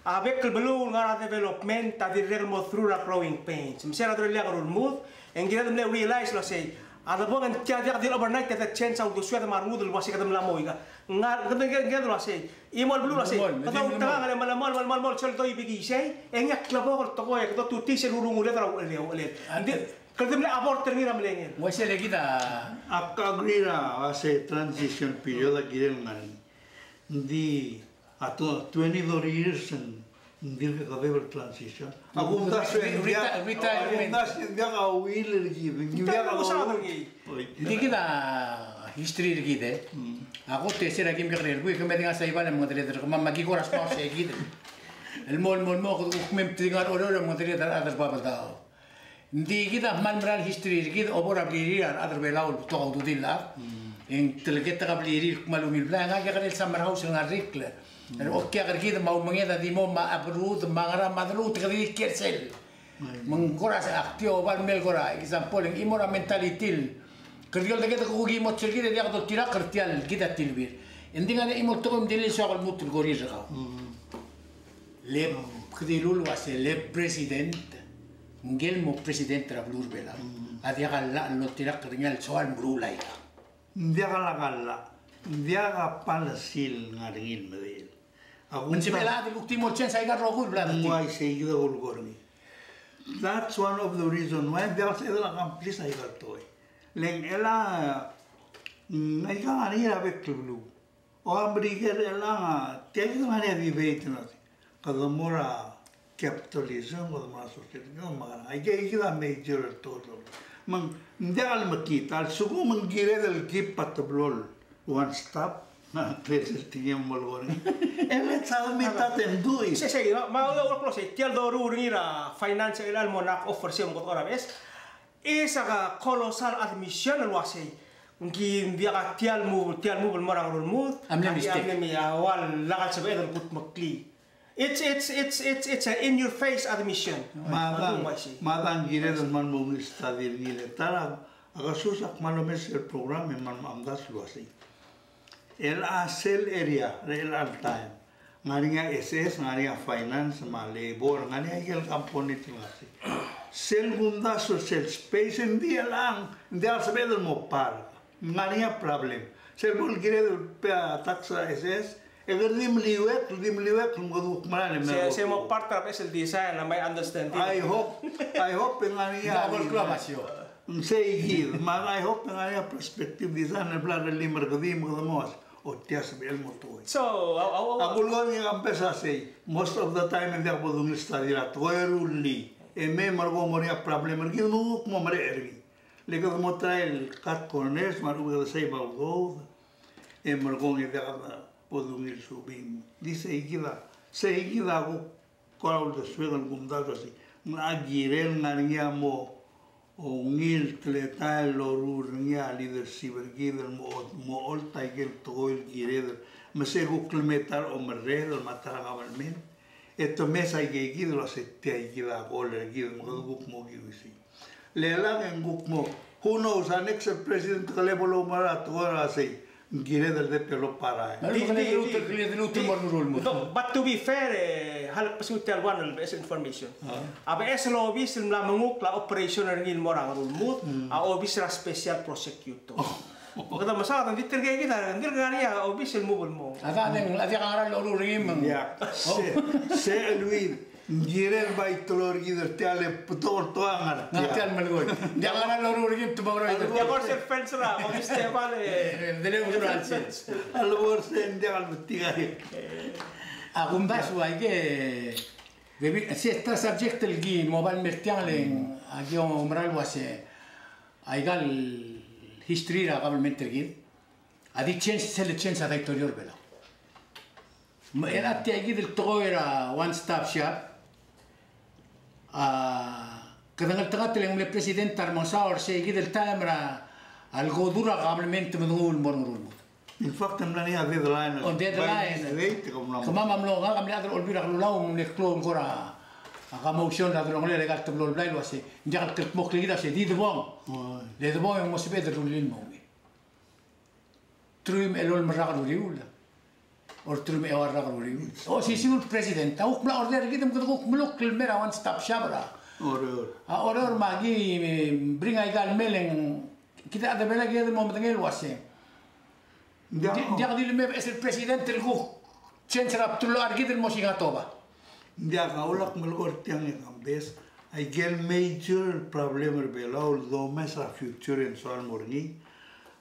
A bek el beluu el ngar er a development a dirrek el mo through er a growing pains. Me se er a delongelir a Ngerulmud, e ng kired el mle realize el uasei a debong e ng tia diak di overnight e de change a uldesued me a rengud el uasei kede mla mo ika. Ngar, kede, kede, kede el uasei, chimo el beluu el uasei, kede outekangel e melemolem, melemolem, melemolem, sel doibekiu isei, e ngii a klebokel el tekoi, e kede otutii sel urunguled er a uchelel, uchelel. Ng di, kede mle abort er ngii er a melengel. Uaisei e le kid a, ak agree er a uasei transition period a kirel ngar er ngii. Ng di a twenty, thirty years ng, ng dirk kedeb el transition. A kumdasu e ng diak, a kumdasu e ng diak a will er kid, ng diak a will. Ng di kid a history er kid e. A kot e se er a kim kekerei el buik, me a di ngar er a Saibal e mengedecheduch er kemam, me aki kora smau se kid el mo, el mo, el mo, kede kuk mei me te di ngar er a Oreor e mengedecheduch er a rechad er a Babeldaob. Ng di kid a kmal mera el history er kid, obo er a blirir a rechad er a Belau el betok a ududir el chad. E ng teleketek a blirir el kmal ungil blai, ngak a kekerei el summer house el ngar er a Rikl. E okiak er kid me a oumenged a di mo me a berud me a ngera me a deluut, kede di kiei er sel. Me ng kora se ak di oba el mei el kora example, e ng chimo er a mentality el kede di oldekedek e kuk imots er kid e diak doltirakl er tia el kid a tilbir. E ng di ngar er ngii a chimo el tekoi me ng di le soak el lmuut el korir er kau. Le kede dilu el uase le president, ngike el mo president er a beluu er a Belau a diak a llach el oltirakl er ngii el soal meruul aika. Ng diak a lak a llach, ng diak a policy el ngar er ngii el medechel. Me ng sebechel a di kuk di mo change aika el rokui el bla. Ng uaisei kid a kulekoi er ngii. That's one of the reason why ng diak el sebeched el accomplish aika el tekoi. Le ng chelecha, mm, aika ngar er ngii er a bek el beluu. O a Merikel er chelechang, tia kid a ngar er ngii a debate el uasei, kede mo er a capitalism, kede mo er a socialism, me a ngerang. Aike, aike kid a major el tekoi. Me ng diak el mekngit, a lsekum ng kired el keep a teblo el one stop, ng klesel tingem mo lebo er ngii. E let's admit that and do it. Sei, sei, me a, me a, me a, sei, tia el doruul er ngii er a finance el mo kuk offer er sei me kede kora beches. Is a colossal admission el uasei. Ng ki ng diak a tia el move, tia el move el mo er a Ngerulmud. A mle mistake. A mle mi-, a ua lak el sebeched el kutmeklii. It's, it's, it's, it's, it's a in your face admission. Me a dang, me a dang kired el kmal mo ungil study er ngii le ta er a, a kesus ak kmal omes er a program e kmal mechas el uasei. El a sel area, er chelecha el taem. Ng ngar er ngii a S S, ng ngar er ngii a finance, me a labor, ng ngar er ngii a ikel component el ngar er sei. Sel kumdasu er sel space, ng di chelechang, ng diak el sebeched el mo park. Ng ngar er ngii a problem. Sel bo el kired el pay a tax er a S S, e kede di meliuekl, di meliuekl, me kede kuk mera el mei. Se, se mo part er a beches el design, a my understanding. I hope, I hope e ng ngar er ngii a double club a sio. Ng sei kid, me I hope e ng ngar er ngii a prospective design el bla lerellii me kede di me kede mo uase, o tia sebechel mo tekoi. So, a, a, a, a kulekoi er ngii a campus a sei, most of the time e ng diak bo dungil study er a tekoi e rullii. E mei me kede mo er ngii a problem er kid me kuk mo merek er ngii. Le kede mo try el cut corners, me a lechub e kede save a udoud. E merekong e diak bo dungil subing. Di sei kid a, sei kid a kuk kora uldesuek el kumdasu el uasei, ng locha kirel ngar er ngii a mo ungil teletael el loruul er ngii a leadership er kid el mo, mo ocholt a ikel tekoi el kired el, me se kuk klemei a ta er a omerreder me a ta er a government. E te mesa ikei kid el uasei tia kid a goal er kid me kede kuk mo kiu isei. Le lak e ng kuk mo, who knows, a next president a kele bo loumera a tekoi er a sei, ng kired el develop a rael. Di, di, di, di, di, but to be fair, e, a lak bo lsebechir el one el beches el information. A beches el obis el mla mengukl a operation er ngii el mo er a Ngerulmud, a obis er a special prosecutor. Kede mesaod, ng di tirke kid a, ng di ngar er ngii a obis el mo, el mo. A dang, a diak a ngera el loruul er ngii me ng. Ia, se, se el uid. Ng kirel bai teloi er kid er tia el betok el tekoi a ngar tia. Ngar tia el melekoi. Ng diak a ngera el loruul er kid me te mo er a. Diak a kora sel fence er a, o Mister Bale. E, ng diak a kora sel. A lebo er sei ng diak el betik a. A kumdasu aike, bebil, se ta subject el ki mo bal mer tiang le, aki oumera el uase, aika el history er a government er kid. A di change, sel change a daitorio er Belau. Me er a tia kid el tekoi er a one stop shop, a, kede ngeltengat el ng mle president a remengesaod er sei kid el taem er a lekodur a government me de nguu el mo er a Ngerulmud. In fact, ng mla er ngii a deadline. O, deadline. By this date, e kemam a mlo, ngak a mle chad er a Olbiil er a Kelulau, ng mle klou el kora, a, ka motion er a delongelel aika el teblo el blai el uase, ng diak el kldmokl er kid a se di debong. O. Le debong e ng mo sebeched el rullii el mo ungil. Truich me a elolem el rak er a uriul. Or truich me a eua el rak er a uriul. Osisiu el president a kuk mla order er kid me kede kuk melukl el mei er a one stop shop er a. Oreor. A Oreor me aki, bring aika el mei e ng kid a chad er a Belau e kede mo medengei el uase. Ng diak, ng diak di le mei a beches el president el kuk change er a bdelul a rechad el mo singa toba. Ng diak, a ulak melekoi er tiang e kambes, aike el major problem er a Belau el domes er a future e ng soal mo er ngii.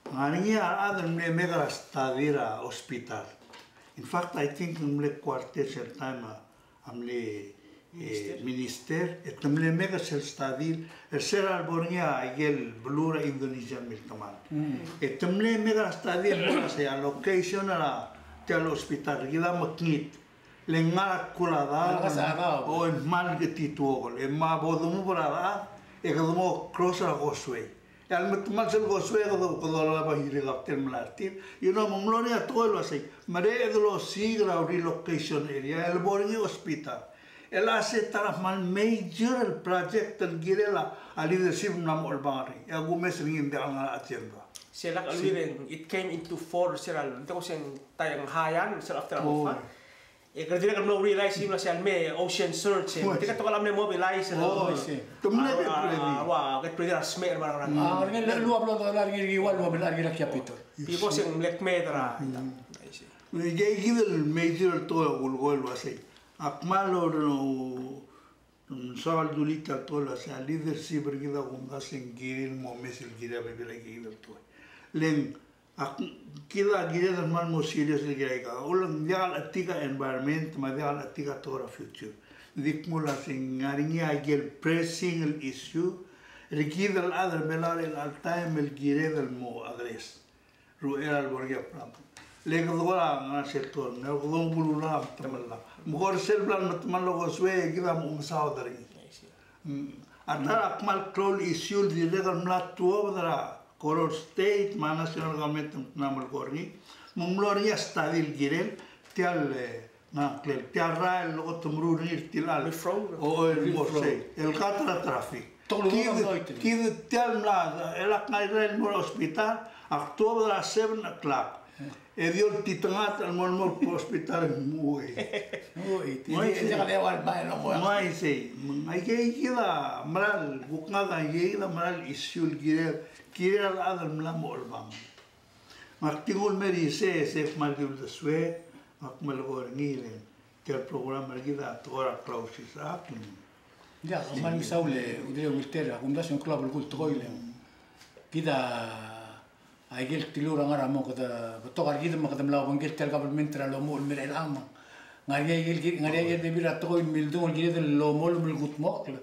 Ng ngar er ngii a rechad el mle make er a study er a hospital. In fact, I think ng mle quarter sel time a a mle, e, minister, e te mle make er sel study, er sel lebo er ngii a ikel beluu er a Indonesia el miltemall. Mm. E te mle make er a study el mo er a se a location er a tia el hospital, kid a mekngit. Le ngar er a kuk a daob, o e ng kmal ketituokel, e me bo domuchel er a daob, e kede mo cross er a causeway. E a lemetemall sel causeway e kede, kede olab a helicopter el mla er tir. You know, me ng mlo er ngii a tekoi el uasei, mereched el osiik er a relocation area el bo er ngii a hospital. El a se ta er a kmal major el project el kirel a leadership el mla mo chelebangel er ngii. E a kumes er ngii e ng diak el ngar er a agenda. Sel lak el uaisei, it came into force er a, ng di ko se ng taem a high end, sel after a high end. E kede dirrek el mlo realize el uasei a leme ocean surge, e tirka a tekoi el mle mobilize, oh, I see. Te mle get ready. Ua, get ready er a smecher me a ngerang. A, ngerang el lua blo dollar er ngii el ua blo dollar er ngii el capital. Because ng mle kmeed er a. I see. Ng kid el major el tekoi el kulekoi el uasei, a kmal, ng soal dulii tia el tekoi el uasei a leadership er kid a kumdasu e ng kirir el mo omes el kirir a bebil a kid el tekoi. Le ng Ak, kid a kired el kmal mo serious el kirel aika. Uchul ng diak el chetik a environment me a diak el chetik a tekoi er a future. Ng di kmo el uasei ng ngar er ngii a ikel pressing el issue er kid el chad er a Belau er chelecha el taem el kired el mo address. Ruchei er a lebo er ngii a problem. Le kede kora ngar er sel tekoi el kede mo bululang a metemall. Me kora sel bla el metemall el causeway e kid a mo mesaod er ngii. Mm. A ta er a kmal klou el issue el dirrek el mla tuobed er a Koror State me a national government el mla melekoi er ngii. Me ng mlo er ngii a study el kirel tia el, e, ngklel, tia el rael el kot el meruul er ngii er tia el, o, el mo sei, el cut er a traffic. Kid, kid tia el mla, el ak ngar er a rael el mo er a hospital, ak tuobed er a seven o'clock. E di oltitengat el mo, el mo er a hospital el mo uchei. Uchei, uchei. Me ng aike kid a mera el, kuk ngak a aike kid a mera el issue el kirel, kirel a chad el mla mo chelebangel. Me ak di nguu el mer isei, e sei kmal di uldesuek, me ak melekoi er ngii el tia el program er kid a tekoi er a Clauses Act. Ng diak, kmal mesaul e Udeleu Wilter, a kumdasu e ng klou a belkul tekoi el kid a, a ikel kdilu er a ngar er a mo kede betok a rekid me kede mla obengkel tia el government er a lomuchel el mer chelechang. Ng ngar er ngii a ikel, ngar er ngii a ikel bebil er a tekoi el mildung el kired el lomolem el kudmokl.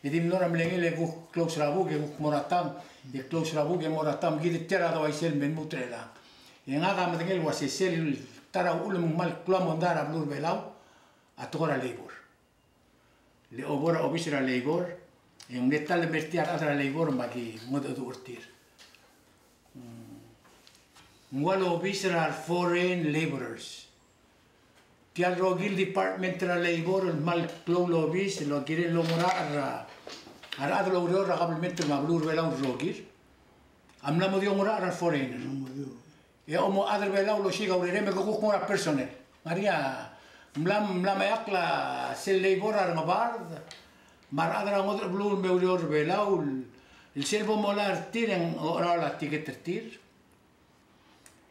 E di mlo er a mlengel e kuk close er a buk e kuk mo er a tam, e close er a buk e mo er a tam, kid tia er a dua isel me lmuut er chelechang. E ngak a medengei el uasei sel ta er a uchul me ng kmal klou a mondai er a beluu er a Belau a tekoi er a labor. Le obo er a obis er a labor, e ng mle ta el mer tia el chad er a labor me aki mengedecheduch er tir. Mm. Ng ua el obis er a foreign laborers. Tia el rokir el department er a labor el kmal klou el obis el kirel el oungerachel er a, a rechad el oureor er a kabelment me a beluu er a Belau el rokir a mla mo di oungerachel er a foreigner. E omo chad er a Belau el osiik a urerem e ke kuk mo er a personnel. Ng ngar er ngii a mla, mla mecheakl a sel labor er a Ngebard me a rechad er a ngodech el beluu el me oureor er a Belau el sel bo molai er tir e ng ocheraol a ticket er tir.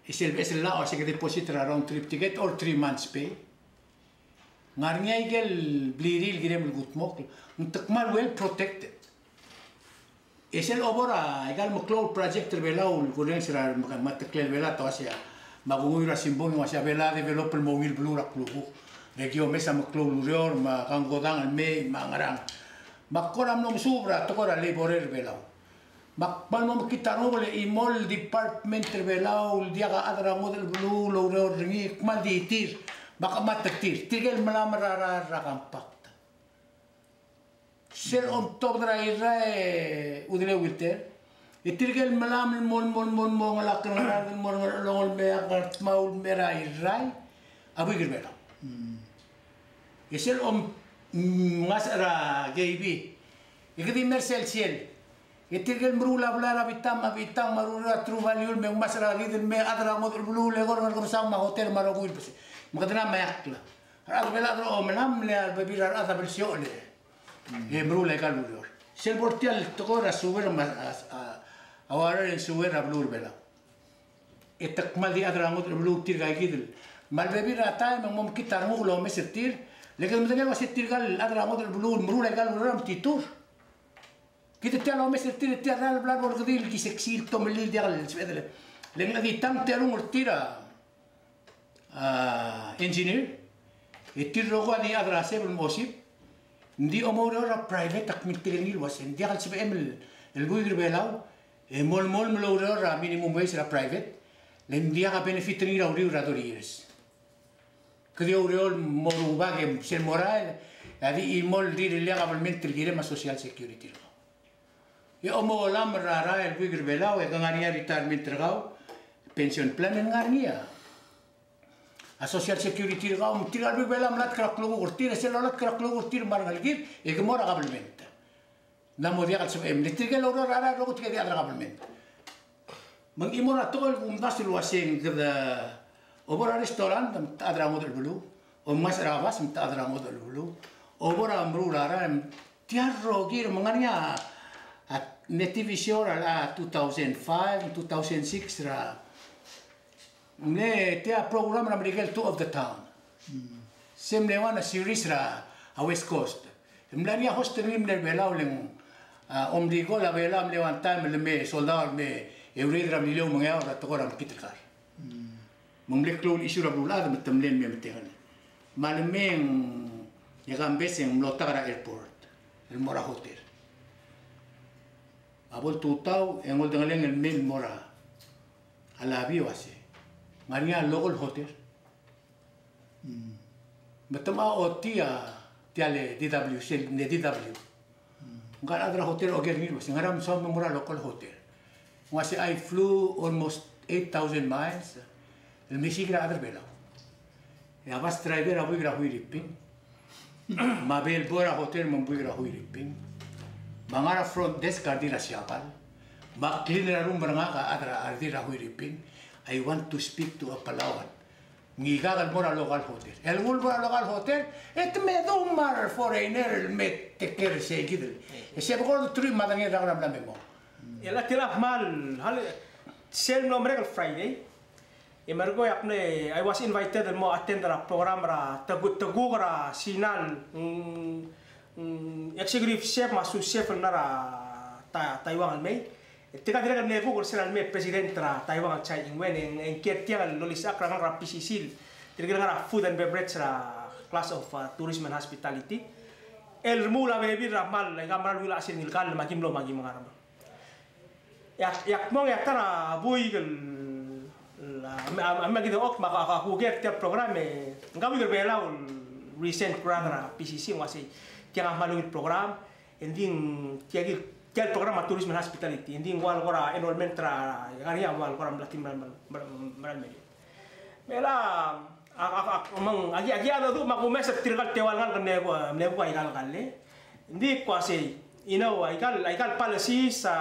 E sel beches el llach a se ke deposit er a round trip ticket or three months pay. Ng ngar er ngii a ikel blirir el kirem el kudmokl, ng te kmal well protected. E sel obo er a ikal meklou el project er a Belau el kurrenges er a me, me a teklel Belau a ta uasei a, me a kunguiu er a simbung e ng uasei a Belau a develop el mo ungil beluu er a klukuk. Me ki omes a meklou el ureor me a kangkodang el mei me a ngerang. Me ak kora mlo mesuub er a tekoi er a labor er a Belau. Me ak kmal mo mekngit a renguk el chimo el department er a Belau el diak a chad er a ngodech el beluu el oureor er ngii, kmal di tir. Me ak mat er tir, tirke el mla merael er a compact. Sel omtobed er a Irrai, Udeleu Wilter, E tirke el melamel el mo, mo, mo, mo ngelakl er a ngerang el mo er a Ngerchelong el me a Ngardmau el me er a Irrai a buik er a Belau. E sel om, mm, ngasech er a K B, e kede di mer sel sel. E tirke el meruul a blai er a bitang me a bitang me a ruul er a True Value el me ngmasech er a kid el me a chad er a ngodech el beluu el eko er a Ngerkebesang me a hotel me a rokui el bese. Me kede mla meakl a rechad er a Belau a chad er a omelamel, e a rebebil er a rechad a belsiochel e meruul aika el ureor. Sel bo er tia el tekoi er a sewer me a, a, a water and sewer er a beluu er a Belau. E te kmal di chad er a ngodech el beluu tirka kid el. Me a lebebil er a taem e ng mo mekngit a renguk el omes er tir. Le kede medengei el uase tirka el chad er a ngodech el beluu el meruul aika el ureor a metitur. Kid tia el omes er tir, tia el rael el bla el bo er a kedil, ki seksi el tomellii el diak el sebeched el. Le ng di tang terung er tir a, a, engineer, e tir el rokui a di chad er a sebel el mo osib, ng di omoureor er a private a kmiltik er ngii el uase ng diak el sebechem el, el buik er a Belau e mo, mo, mo oureor er a minimum wage er a private, le ng diak a benefit er ngii er a uriul er a thirty years. Kede oureor el mo rubak e sel mo rael, e a di chimo el rirellii a kabelment el kirem a Social Security er kau. E omolamel er a rael el buik er a Belau, e ke ngar er ngii a retirement er kau, pension plan e ng ngar er ngii a, a Social Security er kau, me tirka el buik er a Belau a mlatk er a klukuk er tir, e sel lolatk er a klukuk er tir me a rengelekir, e ke mo er a kabelment. Ng mo diak el sebechem. Le tirke el oureor er a rael el rokui tirke di chad er a kabelment. Me ng chimo er a tekoi el kumdasu el uase ng kede obo er a restaurant me te chad er a ngodech el beluu, omngasech er a bas me te chad er a ngodech el beluu, obo er a meruul a rael, tia el rokir me ng ngar er ngii a, a, mle T V show er a two thousand five, two thousand six er a mle tia program er a Merikel, Talk of the Town. Se mle one a series er a West Coast. Mla er ngii a host er ngii el mle Belau, le ng, a, Omlikol a Belau a mle one time el me soldau el me eureor er a Beliliou me ng eua er a tekoi er a mekngit el kar. Me ng mle klou el issue er a beluulechad me te mle el me metengel. Me a le me ng, e Kambes e ng mlo tak er a airport el mo er a hotel. A bo el tutau e ng oldengelengel el mei el mo er a lobby el uase ng ngar er ngii a local hotel. Me te mo otii a tia el D W, sel D W. Ngka el chad er a hotel a oker er ngii el uase ng ngera me soam el mo er a local hotel. Ng uase I flew almost eight thousand miles el mesiik er a chad er a Belau. E a bus driver a buik er a Huiriping. Me a bellboy er a hotel me ng buik er a Huiriping. Me a ngar er a front desk a redil er a Siabal. Me a cleaner a room er ngak a chad er a, a redil er a Huiriping. I want to speak to a Palauan. Ngika el mo er a local hotel. El nguu el mo er a local hotel, e te me dmu a re foreigner el me take care er sei kid el. E se bekord teruich me a tang el rak er a mla me mo. E le tia el kmal, hal, sel mlo merek el Friday. E merekong e ak mle, I was invited el mo attend er a program er a Tegu-, Teguk er a Sinal, mm, mm, executive chef me a sous chef el ngar er a Ta-, Taiwan el mei. E tirka dirrek el mle kuk er sel mle president er a Taiwan el Tsai Ing-wen, e ng, e ng kiei er tiang el lolisechakl er a ngalek er a P C C, tirke el ngar er a food and beverage er a class of, uh, tourism and hospitality. El remuul a bebil er a kmal, aika el mera el ungil a chelsel ngika el me aki mlo me aki ngar er a E ak, e ak mong e a ta er a buik el, el, a, a, a, me kede oker me a, a, a kuker tia el program e, ngka buik er a Belau el recent grad er a P C C, ng uasei tiang a kmal ungil program, e ng di tia kid, tia el program a tourism and hospitality, e ng di ng ua el kora enrollment er a, ngar er ngii a ua el kora mla di mera el, mera el, mera el mei. Me a, a, a, a, me ng, aki, aki a dodu me a kumes er tirka el teua el ngalek el mle, mle kuk aika el kall. Ng di kuk uasei, you know, aika el, aika el policies, a,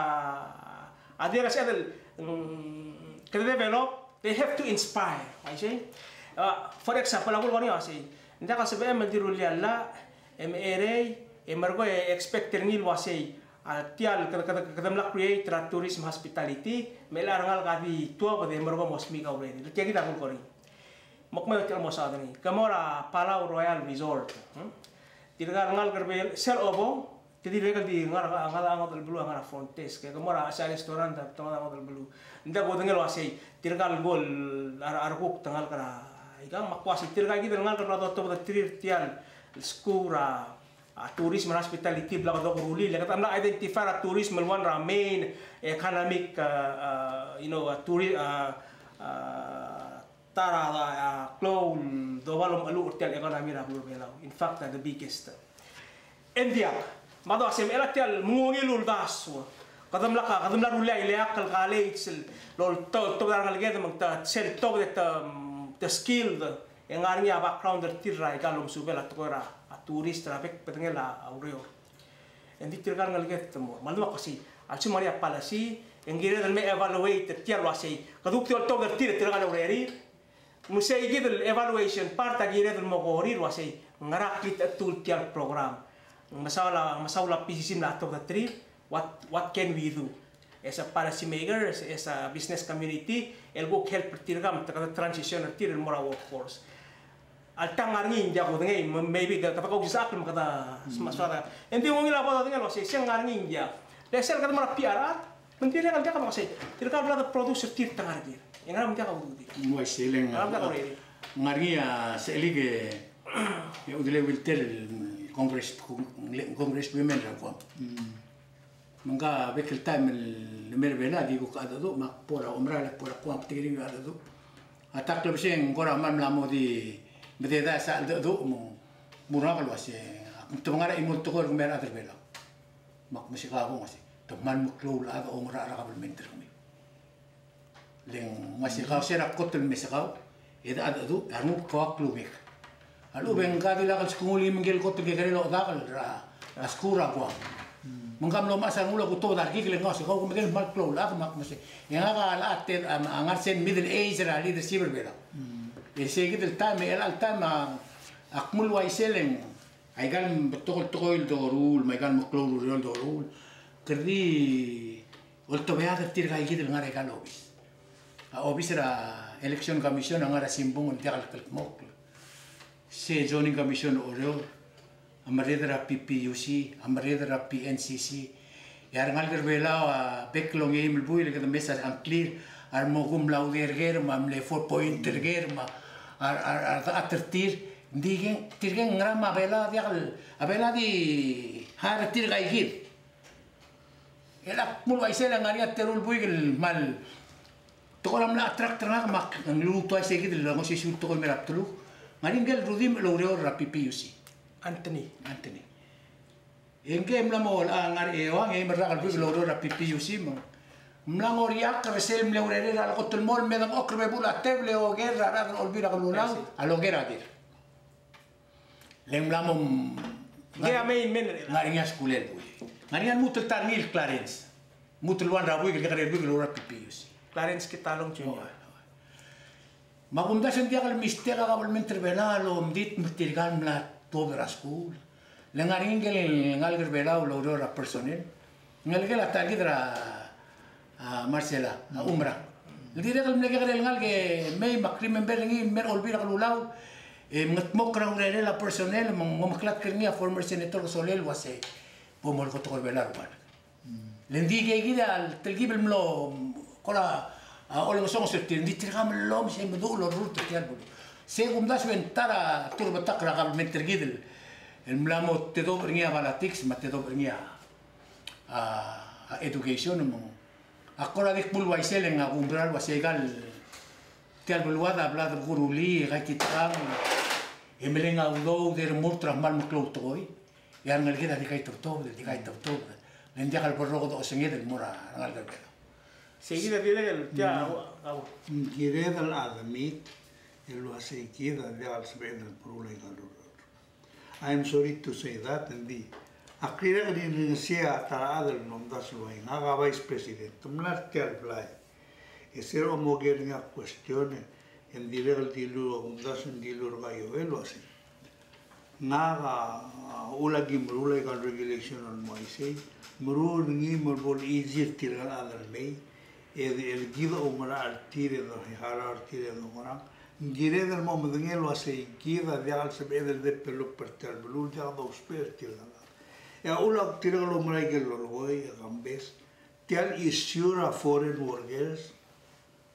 a dirrek el, mm, kede develop, they have to inspire, uaisei. A, for example, a kulekoi er ngii a uasei, ng diak el sebechem el di rullii a llach, e merei, e merekong e expect er ngii el uasei, a, tia el kede, kede, kede mla create er a tourism hospitality, me a rengalek a di tuobed e merekong e mo smiik a urerir. Tia kid a kulekoi er ngii. Me kmo tia el mo saod er ngii. Ke mo er a Palau Royal Resort. Hmm? Tirka el ngalek er a Belau, sel obong, te dirrek el di ngar, ngar, ngar er a ngodech el beluu a ngar er a front desk. Ke mo er a Asia Restaurant, te ngar er a ngodech el beluu. Ng diak kudengei el uasei, tirka el kuk, a re, a rekuk te ngalek er a, ikang, me ak uasei, tirka kid el ngalek el bla dotobed er tir tia el skuul er a, a, tourism and hospitality, bla kede okerulir, le kede mla identify er a tourism el one er a main economic, a, a, you know, a, touri-, a, a, ta er a, a, klou el doba el omecheluch er tia el economy er a beluu er a Belau. In fact, the biggest. E ng diak, me a dousbech me a tia el menguiu el uldasu. Kede mla ka, kede mla rullii a ileakl el college el oltobed, oltobed a rengeleked me ng ta sel tobed e te, te skilled, e ng ngar er ngii a background er tir er aika el omesubel a tekoi er a tourist er a bek el bedengel a ureor. E ng di tirka el rengeleked te mo, me a lsekum a kuk sei, a lsekum ng ngar er ngii a policy, e ng kired el me evaluate er tia el uasei, kede kuk di oltobed er tir e tirka el urerir, me sei kid el evaluation part a kired el mo kora el uasei, ngera kid a tool tia el program. Ng mesaul a, mesaul a P C C el mla tobed er tir, what, what can we do? As a policy maker, as, as a business community, el kuk help er tirka me te kede transition er tir el mo er a workforce. Alta ng ngar er ngii ng diak kudengei, m-, maybe kede, kede kausisechakl me kede sma-, smaod. E ng di ng ungil a bo dodengei el uasei, se ng ngar er ngii ng diak. Le sel kede mo er a P R R, me ng dirrek el diak el uasei, tirka el bla de produce er tir te ngar er ngii. E ngera me ng diak a ududir. Ng uaisei le ng, ngera me ng diak a ududir. Ng ngar er ngii a sechelik e, e Udelei Wilter el Congress, Congress women er a Guam. Me ngka bek el taem el mei er a Belau a di kuk cheldecheduch, me ak bo er a omerael e ak bo er a Guam, betik er ngii a cheldecheduch. A ta klebesei e ng kora kmal mla mo di mededaes a cheldecheduch me ng mo er ngak el uasei, ak mtebengara a chimo el tekoi er kemiu a rechad er a Belau. Me ak mesa kau el uasei, te kmal meklou el chad a oungerachel er a kabelment er kemiu. Le ng uasei kau se er a kot el mesa kau, e de cheldecheduch, e a renguk kau a klungek. A lechub e ngka a dilak el skengul ngii me ngike el kot el kekerei el ochedakel er a skuul er a Guam. Me ngka a mlo mechas a rengul a kutobed a rekik, le ng uasei kau ke medengei el kmal klou el chad me ak mesa. E ngak a locha ted a, a ngar sel middle age er a leadership er a Belau. E sei kid el taem, e chelecha el taem a, ak mle uaisei le ng aika el betok el tekoi el doruul, me aika el meklou el ureor el doruul, kede di oltobead er tirka kid el ngar er aika el obis. A obis er a Election Commission a ngar er a simbung el diak el kldmokl. Se Zoning Commission er a Oreor, a merreder er a P P U C, a merreder er a P N C C, e a rengalek er a Belau a bek el ongeim el buil e kede mesa a ngklir, a remo kuk mla uldei er ker, me a mle four point er ker, me a, a, a, a, a rechad er tir, ng di kid, tirke ng ngera me a Belau a diak el, a Belau a di hire er tirka kid. E ak mle uaisei le ng ngar er ngii a teru el buik el kmal, te kora mla attract er ngak me ak ng lmuut el uaisei kid el ngosisiu el tekoi el mei er a bdeluk. Ng ngar er ngii ngike el Rudim el oureor er a P P U C. Anthony. Anthony. E ngike e mla mo, a, ngar er a eua, e ng mei er a rak el buik el oureor er a P P U C me ng mla mo react er sel mle urerel a lekot el mo medengchokl er a bebul a tebel e oker er a rechad er a Olbiil er a Kelulau a loker a ker. Le ng mla mo, ngii a main man er a, ngar er ngii a skuul el buik. Ngar er ngii a lmuut el ta er ngii el Clarence. Lmuut el ua er a buik el kekerei el buik el oureor er a P P U C. Clarence Kitalong Junior. Me a kumdasu e ng diak el mistake a kabelment er a Belau el omdit me tirka el mla tuobed er a skuul. Le ngar er ngii ngike el ngalek er a Belau el oureor er a personnel. Ngelekel a ta er kid er a, a, Marcela, a Umra. Ng dirrek el mle kekerei el ngalek e mei me ak remember er ngii el mei er a Olbiil er a Kelulau, e mengedmokl er a urerel a personnel, me ng omeklatk er ngii a former senator Kesolei el uasei, bo molekoi a tekoi er a Belau el ua. Le ng di kid a telkib el mlo, kora, a, olengesonges er tir, ng di tirka me llomes e meduch el orrurt er tia el beluu. Se kumdasu e ng ta er a turebetak er a kabelment er kid el, el mla mo tedobech er ngii a politics, me a tedobech er ngii a, a, a education, me ng, ak kora di kmo el uaisei le ng a kumerang el uasei aika el, tia el beluad a bla de bekurulii, e kaititekangel, e meleng a udoud e remurt er a kmal meklou el tekoi. E a rengeleked a di kaitebetobed, di kaitebetobed. Le ng diak el berrokedech osenged el mo er a rengalek er a Belau. Sei kid a dirrek el tia, mm, a, a. Ng kired el admit el uasei kid a diak el sebeched el meruul aika el ureor. I am sorry to say that, ng di. Ak dirrek el di ringesii a ta er a chad el mlo omdasu el ua ngak a vice president. Te mla er tia el blai. E se er a omoker er ngii a question e ng dirrek el dilu, omdasu e ng dilu er ngii a Joel el uasei, ngak a, a, uchul a ki meruul aika el regulation el mo uaisei, meruul er ngii me bo le easy er tirka el chad el mei, e, e kid a oumerang er tir e de harau er tir e de oumerang. Ng kired el mo medengei el uasei kid a diak el sebeched el develop er tia el beluu, diak dousbech er tirka el chad. E a uchul a tirka el oumerang aike el lolekoi, e kambes, tia el issue er a foreign workers,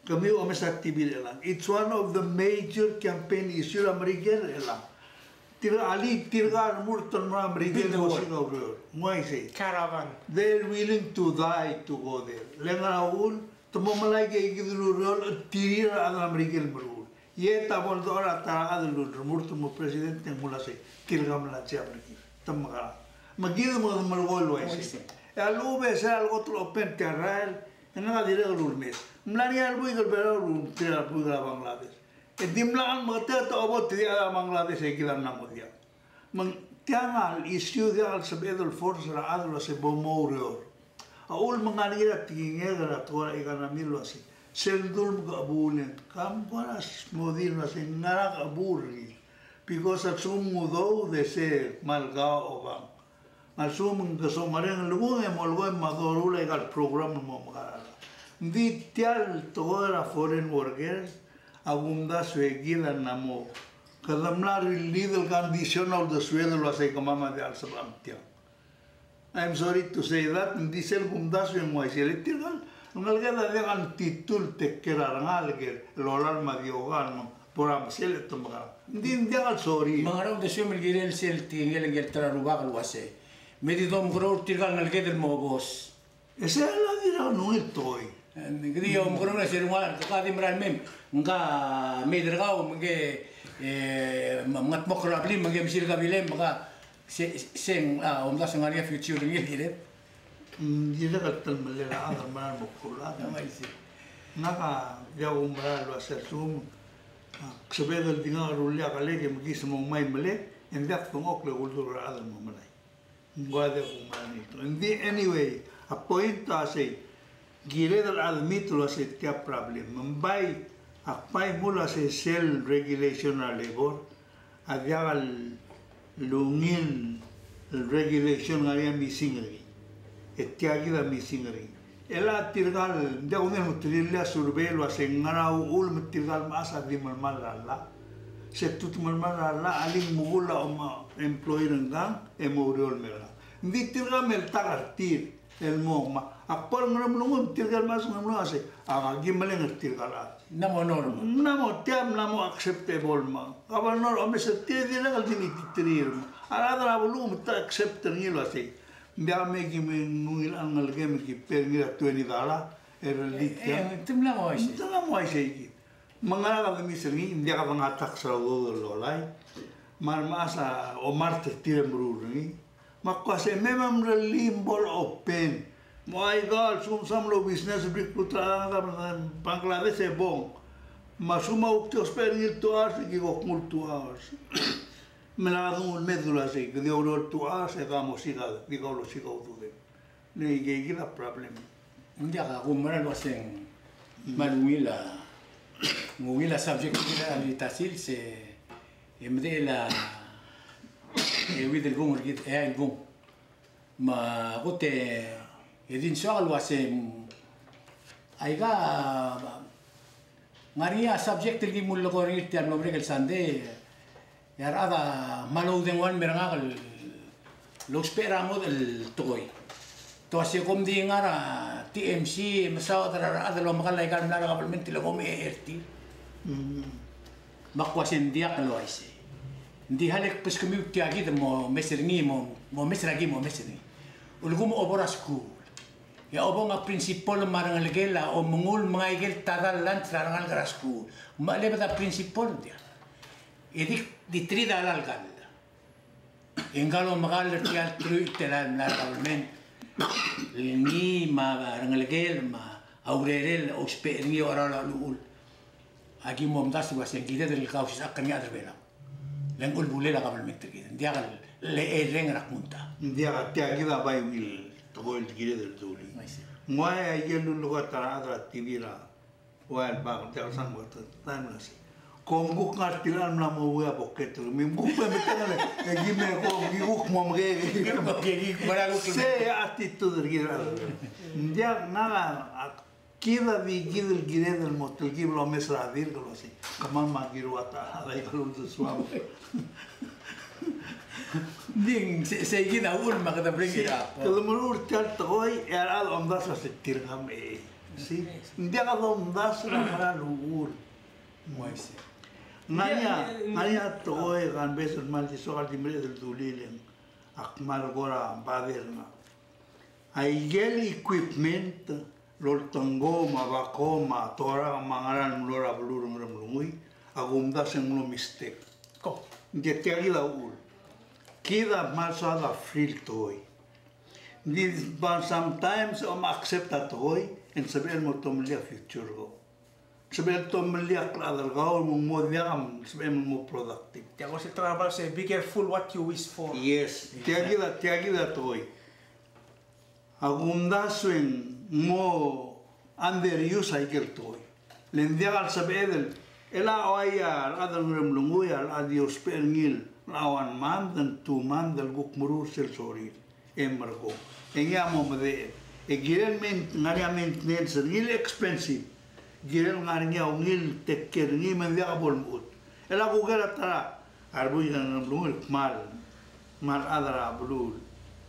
kemiu a omes a T V er chelechang. It's one of the major campaign issue er a Merikel er chelechang. Tirka, alii, tirka a remurt el mo er a Merikel el mo osiik a ureor. Ng uaisei. Caravan. They're willing to die to go there. Le ngera uchul, te mo melai aike el ureor el tirir a rechad er a Merikel el meruul. Yet a bo ledechor a ta er a chad el remurt el mo president e ng mla sei, tirka a mla siab er kid. Te mekerang. Me kid me kede melekoi el uaisei. E a lechub e se er a lekot el open tia el rael, e ngak a dirrek el ulemes. Ng mla er ngii a lebuik el Belau el ulemes er a lebuik er a Bangladesh. E dimlak el meketeketang a bo te diak a Bangladesh e kid a mla mo diak. Me ng tiang a issue, diak el sebeched el force er a chad el uase bo moureor. A uchul me ng ngar er ngii a tekingek er a tekoi er a economy el uase sel dul me ke chebuul e ng, kam kora smodii el uase ngera ke chebuul er ngii. Because a lsekum ng udoud e se kmal kau a obang. A lsekum ng ke somereng el lukung e molekoi me a doruul aika el program el mo mekerang. Ng di tia el tekoi er a foreign workers a kumdasu e kid a mla mo, kede mla relieve el condition a uldesued el uasei kemam a diak el sebecham tiang. I'm sorry to say that, ng di sel kumdasu e ng uaisei. Le tirka el ngeleked a diak a entitled el take care er a rengalek el olar me a di okan, me bo er a mesei e te mekerang. Ng di, ng diak el sorry. Me ng ngera uldesuem el kirel sel tekingel ngike el ta er a rubak el uasei, me di domekeroul tirka el ngeleked el mo obos? E sel a dirrek el ungil tekoi. Ng di omekeroul er sel ngua, ke di mera el mei, ngka mei er kau, me ke, e, me, mengetmokl er a blim, me ke mesil kebilem, me ka, se, se ng, a, omdasu e ng ngar er ngii a future er ngii el kired. Mm, dirrek el telemellel a chad el mera el mo klou el chad. Ng uaisei. Ngak a diak kumerang el uase a lsekum, a, sebechek el di ngak a rullii a kelek e mekiis me ng mei melek, e ng diak dengchokl e kuldurech er a chad el mo melai. Ng ua diak kumerang el tekoi. Ng di, anyway, a point a sei, kired el admit el uase tia problem. Me ng bai, ak bai mle uase sel regulation er a labor a diak el ungil regulation, ngar er ngii a missing er ngii. E tia kid a missing er ngii. E le tirka el, ng diak kudengei el mo tellii a survey el uase ngera uchul me tirka el mechas a di melemall er a llach. Se tutemelemall er a llach, a link me a uchul a mo employ er ngkang e mo oureor el mei er ngak. Ng di tirka el meltak er tir el mo, me ak bo el Ngeremlengui, tirka el mechas er a Ngeremlengui a sei, a, ki meleng er tirka el chad. Ng mla mo normal. Ng mla mo, tia mla mo acceptable me a governor a omes er tir, e dirrek el di mei titerir me a rechad er a beluu me te accept er ngii el uasei, ng diak me ki mei ungil a ngelekem e ki pay er ngii er a twenty dollar, e rellii tia. E, e, te mla mo uaisei. Te mla mo uaisei kid. Me ngera kede mes er ngii, ng diak kede nguu a tax er a udoud el lolai. Me a remechas a omart er tir e meruul er ngii. Me ak uase me mei me mrellii me bo le open. Me aika a lsekum ng soam el oubusiness el blik el ta er a Bangladesh e bong. Me a lsekum a kuk di ousbech er ngii el two hours, e ki kuk nguu el two hours. Me a lak donguu el medul a sei, ke di oureor el two hours e ke mo siik a, di kau el osiik a ududem. Le ikei kid a problem. Ng diak a kumerang el uase ng kmal ungil a, ng ungil a subject er kid a di ta sils e, e medechel a, e euid el bung er kid, e a el bung. Me a kot e, e di ng soak el uase, aika, ngar er ngii a subject el ki mle lekoi er ngii er tia el mlo merek el Sunday, e a rechad a kmal oudengua el mei er ngak el ousbech er a ngodech el tekoi. Te uase kom di ngar er a T M C, mesaod er a rechad el omekall aika el mla er a government el kom er tir. Mm. Me ak uase ng diak el uaisei. Ng di a le kbeskemiu tia kid el mo mes er ngii, mo, mo mes er a ki, mo mes er ngii. Ulekum obo er a skuul, e a obong a principal me a rengelekel a omengur el mengai ikel ta el lunch er a rengalek er a skuul. Me a chelebed a principal, ng diak. E di, di treat a chelecha el kall. E ngka el omekall er tia el truich el telael el mla er a government, el ngii me a rengelekel me a urerel a ousbech er ngii e ocherau a llechul. Aki mo omdasu el uase ng kired el kausisechakl er ngii a rechad er a Belau. Le ng ulebulel a government er kid. Ng diak el, le, e reng er a kmunta. Ng diak, tia kid a bai ungil tekoi el kired el dulii. I see. Ng ua aike el lulekoi a ta er a chad er a T V er a while back, diak el sang mo ta, taem el uase, kom kuk ngar tia el mla mo ua pocket, me kuk pe me ta el, e ki me kom, ki kuk mo mekei. Ki kuk mo mekei, ki kuk mo mekei. Se attitude er kid er a. Ng diak, ngak a, a kid a di kid el kired el mo telkib el omes er a dirk el uase, kemam a kiru a ta, a dai ka luldesuam. Ng di se, se kid a uchul me kede bring it up. Kede meruul er tia el tekoi, e a rechad a omdasu el uase tirka me. See? Ng diak a domdasu er a mera el uchul. Ng uaisei. Ng ngar er ngii a, ng ngar er ngii a tekoi e ak bes el kmal di soak el di mereched el dulii e le ng ak kmal kora bother er ngak. Aike el equipment el oltengkou me a backhoe me a torak me a ngera el mlo er a beluu er a Ngeremlengui, a kumdasu e ng mlo mistake. Ko. Ng di tia kid a uchul. Kid a kmal soad a free el tekoi. Ng di sometimes om accept a tekoi, e ng sebechel mo tomellii a future ko. Sebechel tomellii a klechad er kau, me ng mo diak, sebechel mo productive. Tia ko se travel se, be careful what you wish for. Yes, tia kid a, tia kid a tekoi. A kumdasu e ng mo underuse a ikel tekoi. Le ng diak el sebeched el, e le a ua ia rechad er a Ngeremlengui a rechad a di ousbech er ngii el one month and two month el kuk meruul sel sorir e merekong. E ngii a mo medechel. E kirel main-, ngar er ngii a maintenance er ngii el expensive. Kirel ngar er ngii a ungil take care er ngii me ng diak bo lemechut. E le a kuker a ta er a a rebuik er a Ngeremlengui el kmal, kmal chad er a beluu.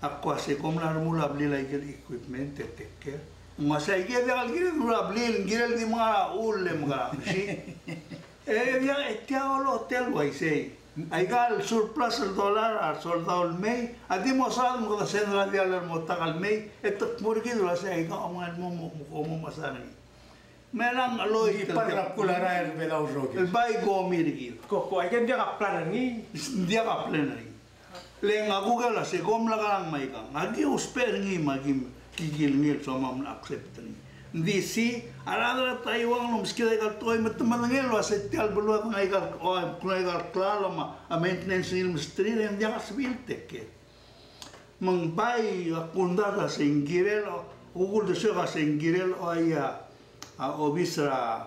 Ak uase kom mla remuul a blil a ikel equipment e take care. Ng uase aike diak el kired el meruul a blil, ng kirel di mengar a chull e mekerang, mesi. E diak, e tia el hotel el uaisei. Aika el surplus el dollar a soldau el mei, a di mo saod me kede send er a diall el mo tak el mei, e te kmo er kid el uase aika a ngar mo, mo, mo, mo mesa er ngii. Me ng loit el bai komi er kid. Ko, ko, aike ng diak a plan er ngii. Ng diak a plan er ngii. Le ngak a kuk el uase kom mla kerang me aikang. Aki ousbech er ngii me aki kilengei el soam a mla accept er ngii. Ng di sei, a rechad er a Taiwan el omeskid aika el tekoi me te medengei el uase tia el beluu a ngar er ngii aika el, o, aika el klalo me a maintenance er ngii el mesterir e ng diak a sebechir el take care. Me ng bai a kundar a se ng kirel, a kuk uldesuek a se ng kirel a ua ia, a obis er a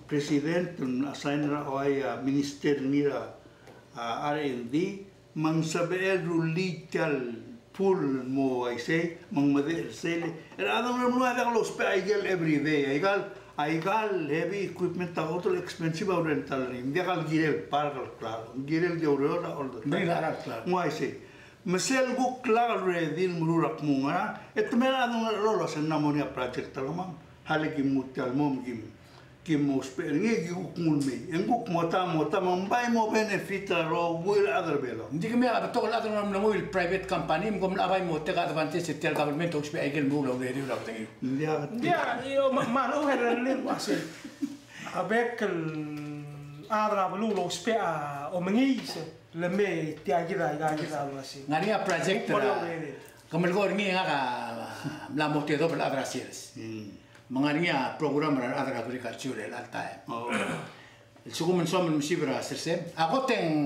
president, el assign er a ua ia minister er ngii er a, a, R and D, me ng sebechel el rullii tia el pool el mo uaisei, me ng medechel sel, e a rechad er a Ngeremlengui a diak lousbech a ikel everyday, a ikal, a ikal heavy equipment a kot el expensive a rental er ngii, ng diak el kirel park el klalo, ng kirel di oureor er a all the time. Ng uaisei. Me sel kuk lak el ready el meruul a kmo ngerang, e te mera el ngar er a loia se ng mla mo er ngii a project er kemam, hale ki mo tia el mo, kim, kim ousbech er ngii, ki kuk nguu el mei. E ng kuk mo ta, mo ta, me ng bai mo benefit er a rokui el chad er a Belau. Ng di kemiu a betok el chad er a Ngeremlengui el private company, me kom mla bai mo take advantage er tia el government a ousbech a ikel meruul a urerir er a udengiu. Ng diak. Ng diak, io, me, me a lechub e ng rirellii el uase a bek el chad er a beluu el ousbech a omengiis. Le mei tia kid a, ika kid a uaisei. Ngar er ngii a project er a, ke melekoi er ngii, ngak a mla mo tedobech el chad er a sales. Mm. Me ngar er ngii a program er a rechad er a agriculture er chelecha el taem. Oh. El lsekum ng soam el mesib er a sersem. A kot e ng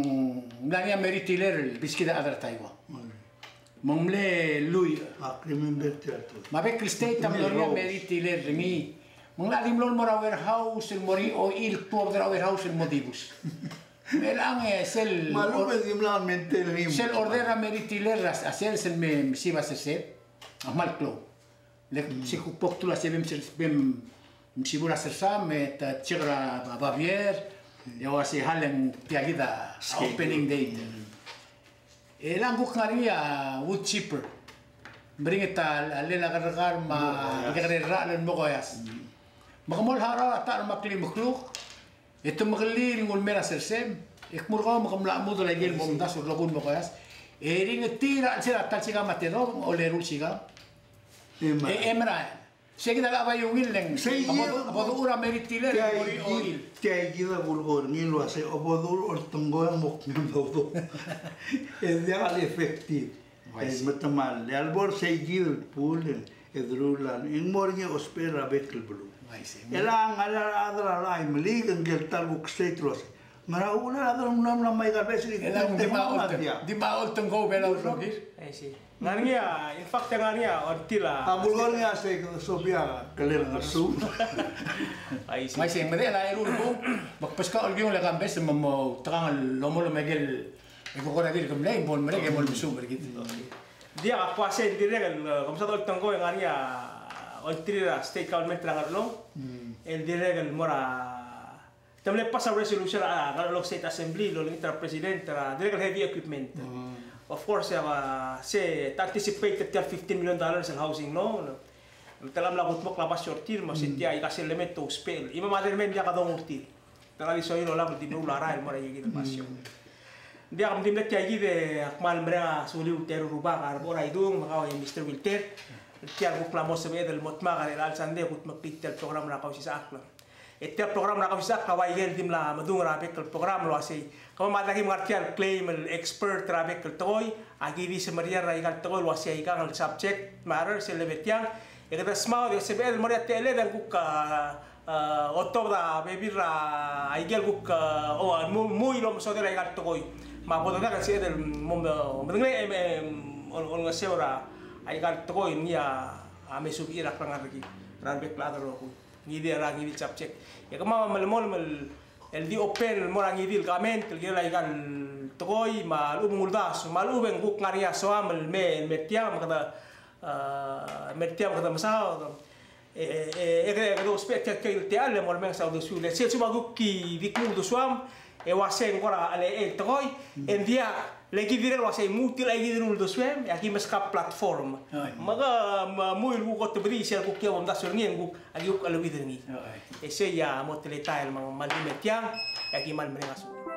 mla er ngii a merit tiller el beskid a chad er a Taiwan. Mm. Me ng mle lluich. Ak remember tia el tekoi. Me a bek el state a mlo er ngii a merit tiller er ngii. Me ng locha di mlo el mo er a warehouse el mo er ngii a oil, tuobed er a warehouse el mo dibus. Me chelechang e sel, me a lechub e ng di mla maintain er ngii. Sel order er a merit tiller a, a sel, sel me, mesib a sersem a kmal klou. Le se kuk bo kdu el uase bem ser-, bem mesibul a sersam, me te check er a babier, e uase hale ng tia kid a opening date. Mm. E chelechang kuk ngar er ngii a wood chipper. Meringel a, a lel a kerrekar me a kekerei el rachel el mo koias. Mm. Me ke mo el harau a ta er a kmal klou me kluk. E te mekellii el nguu el mei er a sersem, e kmo er kau me ke mla chemudel a ikel mo omdasu el rokui el mo koias. E ringel tir a chelsel a ta el sikang me a tedobech, oleruul el sikang. E merael. E merael. Sei kid a locha bai ungil le ng, sei a bo, a bo duch er a merit tiller, tia kid a kulekoi er ngii el uase a bo duch er a oltengkoi e mo kmo ng doudou. E diak el effective. E me te mal, e a lebo er sei kid el pool, e deruul a, e ng mo er ngii a ousbech er a bek el beluu. E le ng ngar er a rechad er a Imeliik, ngike el ta el kuk state el uase, ngera uchul e a rechad er a Ngeremlengui a mla me aika el best, e le ng di me a olteng, di me a oltengkoi a Belau el rokir. I see. Ngar er ngii a, in fact, ngar er ngii a, until a, a kulekoi er ngii a sei, kede sob a kelel ngersou. I see. Me sei, me de el eru el bung, me kbeskau el kiung el kambes, me mo outekangel el omolem a ikel E ko kora dirk mlei, bo el merek, e bo el mesubed er kid. Diak, ak uase ng dirrek el, e, kom sa doltengkoi e ngar er ngii a oltirir a state government er a Ngerchelong. Mm. El dirrek el mo er a, te mle pass a resolution er a, a Ngerchelong State Assembly, el olengit er a president, er a dirrek el heavy equipment. Mm. Of course, e, se te anticipate er tia el fifteen million dollars el housing, no? Me te mla kudmokl a basio er tir, me se tia ika sel element el ousbech. Chimo me a dermen diak a dongu er tir. Te mla di soal el olab el di meruul a rael el mo er a ikakid el basio. Ng diak, me ng di mle tia kid e ak kmal mereng a suliu el teru el rubak a Rebechor Aidung me kau e Mister Wilter. Tia el kuk mla mo sebeched el mo dmak er chelecha el sandei e kudmeklii tia el program er a Kausisechakl. E tia el program er a Kausischakl a ua ikel di mla medung er a bek el program el uasei. Kemam a diak ki ngar tia el claim el expert er a bek el tekoi, aki di semeriar er aika el tekoi el uasei aikang el subject matter, sel lebo tiang. E kede smaod e sebeched el mo er a techelled e ng kuk, a, a, otobed a bebil er aike el kuk, a, o, mo, mo el omesodel aika el tekoi. Me a bo dodak el sebeched el mo, mo, medengelii e, e, ol, olengeseu er aika el tekoi el ngii a, a mesubechir a klengar er kid er a rebek el chad el rokui. Ngii di er a, ngii di el subject. E kemam a melemolem el, el di open el mo er a ngii di el comment el kirel aika el tekoi, me a lechub e ng uldasu, me a lechub e ng kuk ngar er ngii a soam el me, el me er tiang, me kede, a, me er tiang me kede mesaod. E, e, e, e kede, kede ousbech tia, tia el techall el mo remenges a uldesuir. E sel lsekum a kuk ki di kmu uldesuam, e uasei ng kora chelechei el tekoi, e ng diak, le ki dirrek el uasei ng mo tir a ki di uldesuem, e aki meskak a platform. Oi. Me ke, me, mo el kuk otebedii sel kuk kiei a omdasu er ngii, e ng kuk, aki kuk cheleuid er ngii. Oi. E sei a mo teletael me ng kmal di me tiang, e aki kmal mereng a sulir.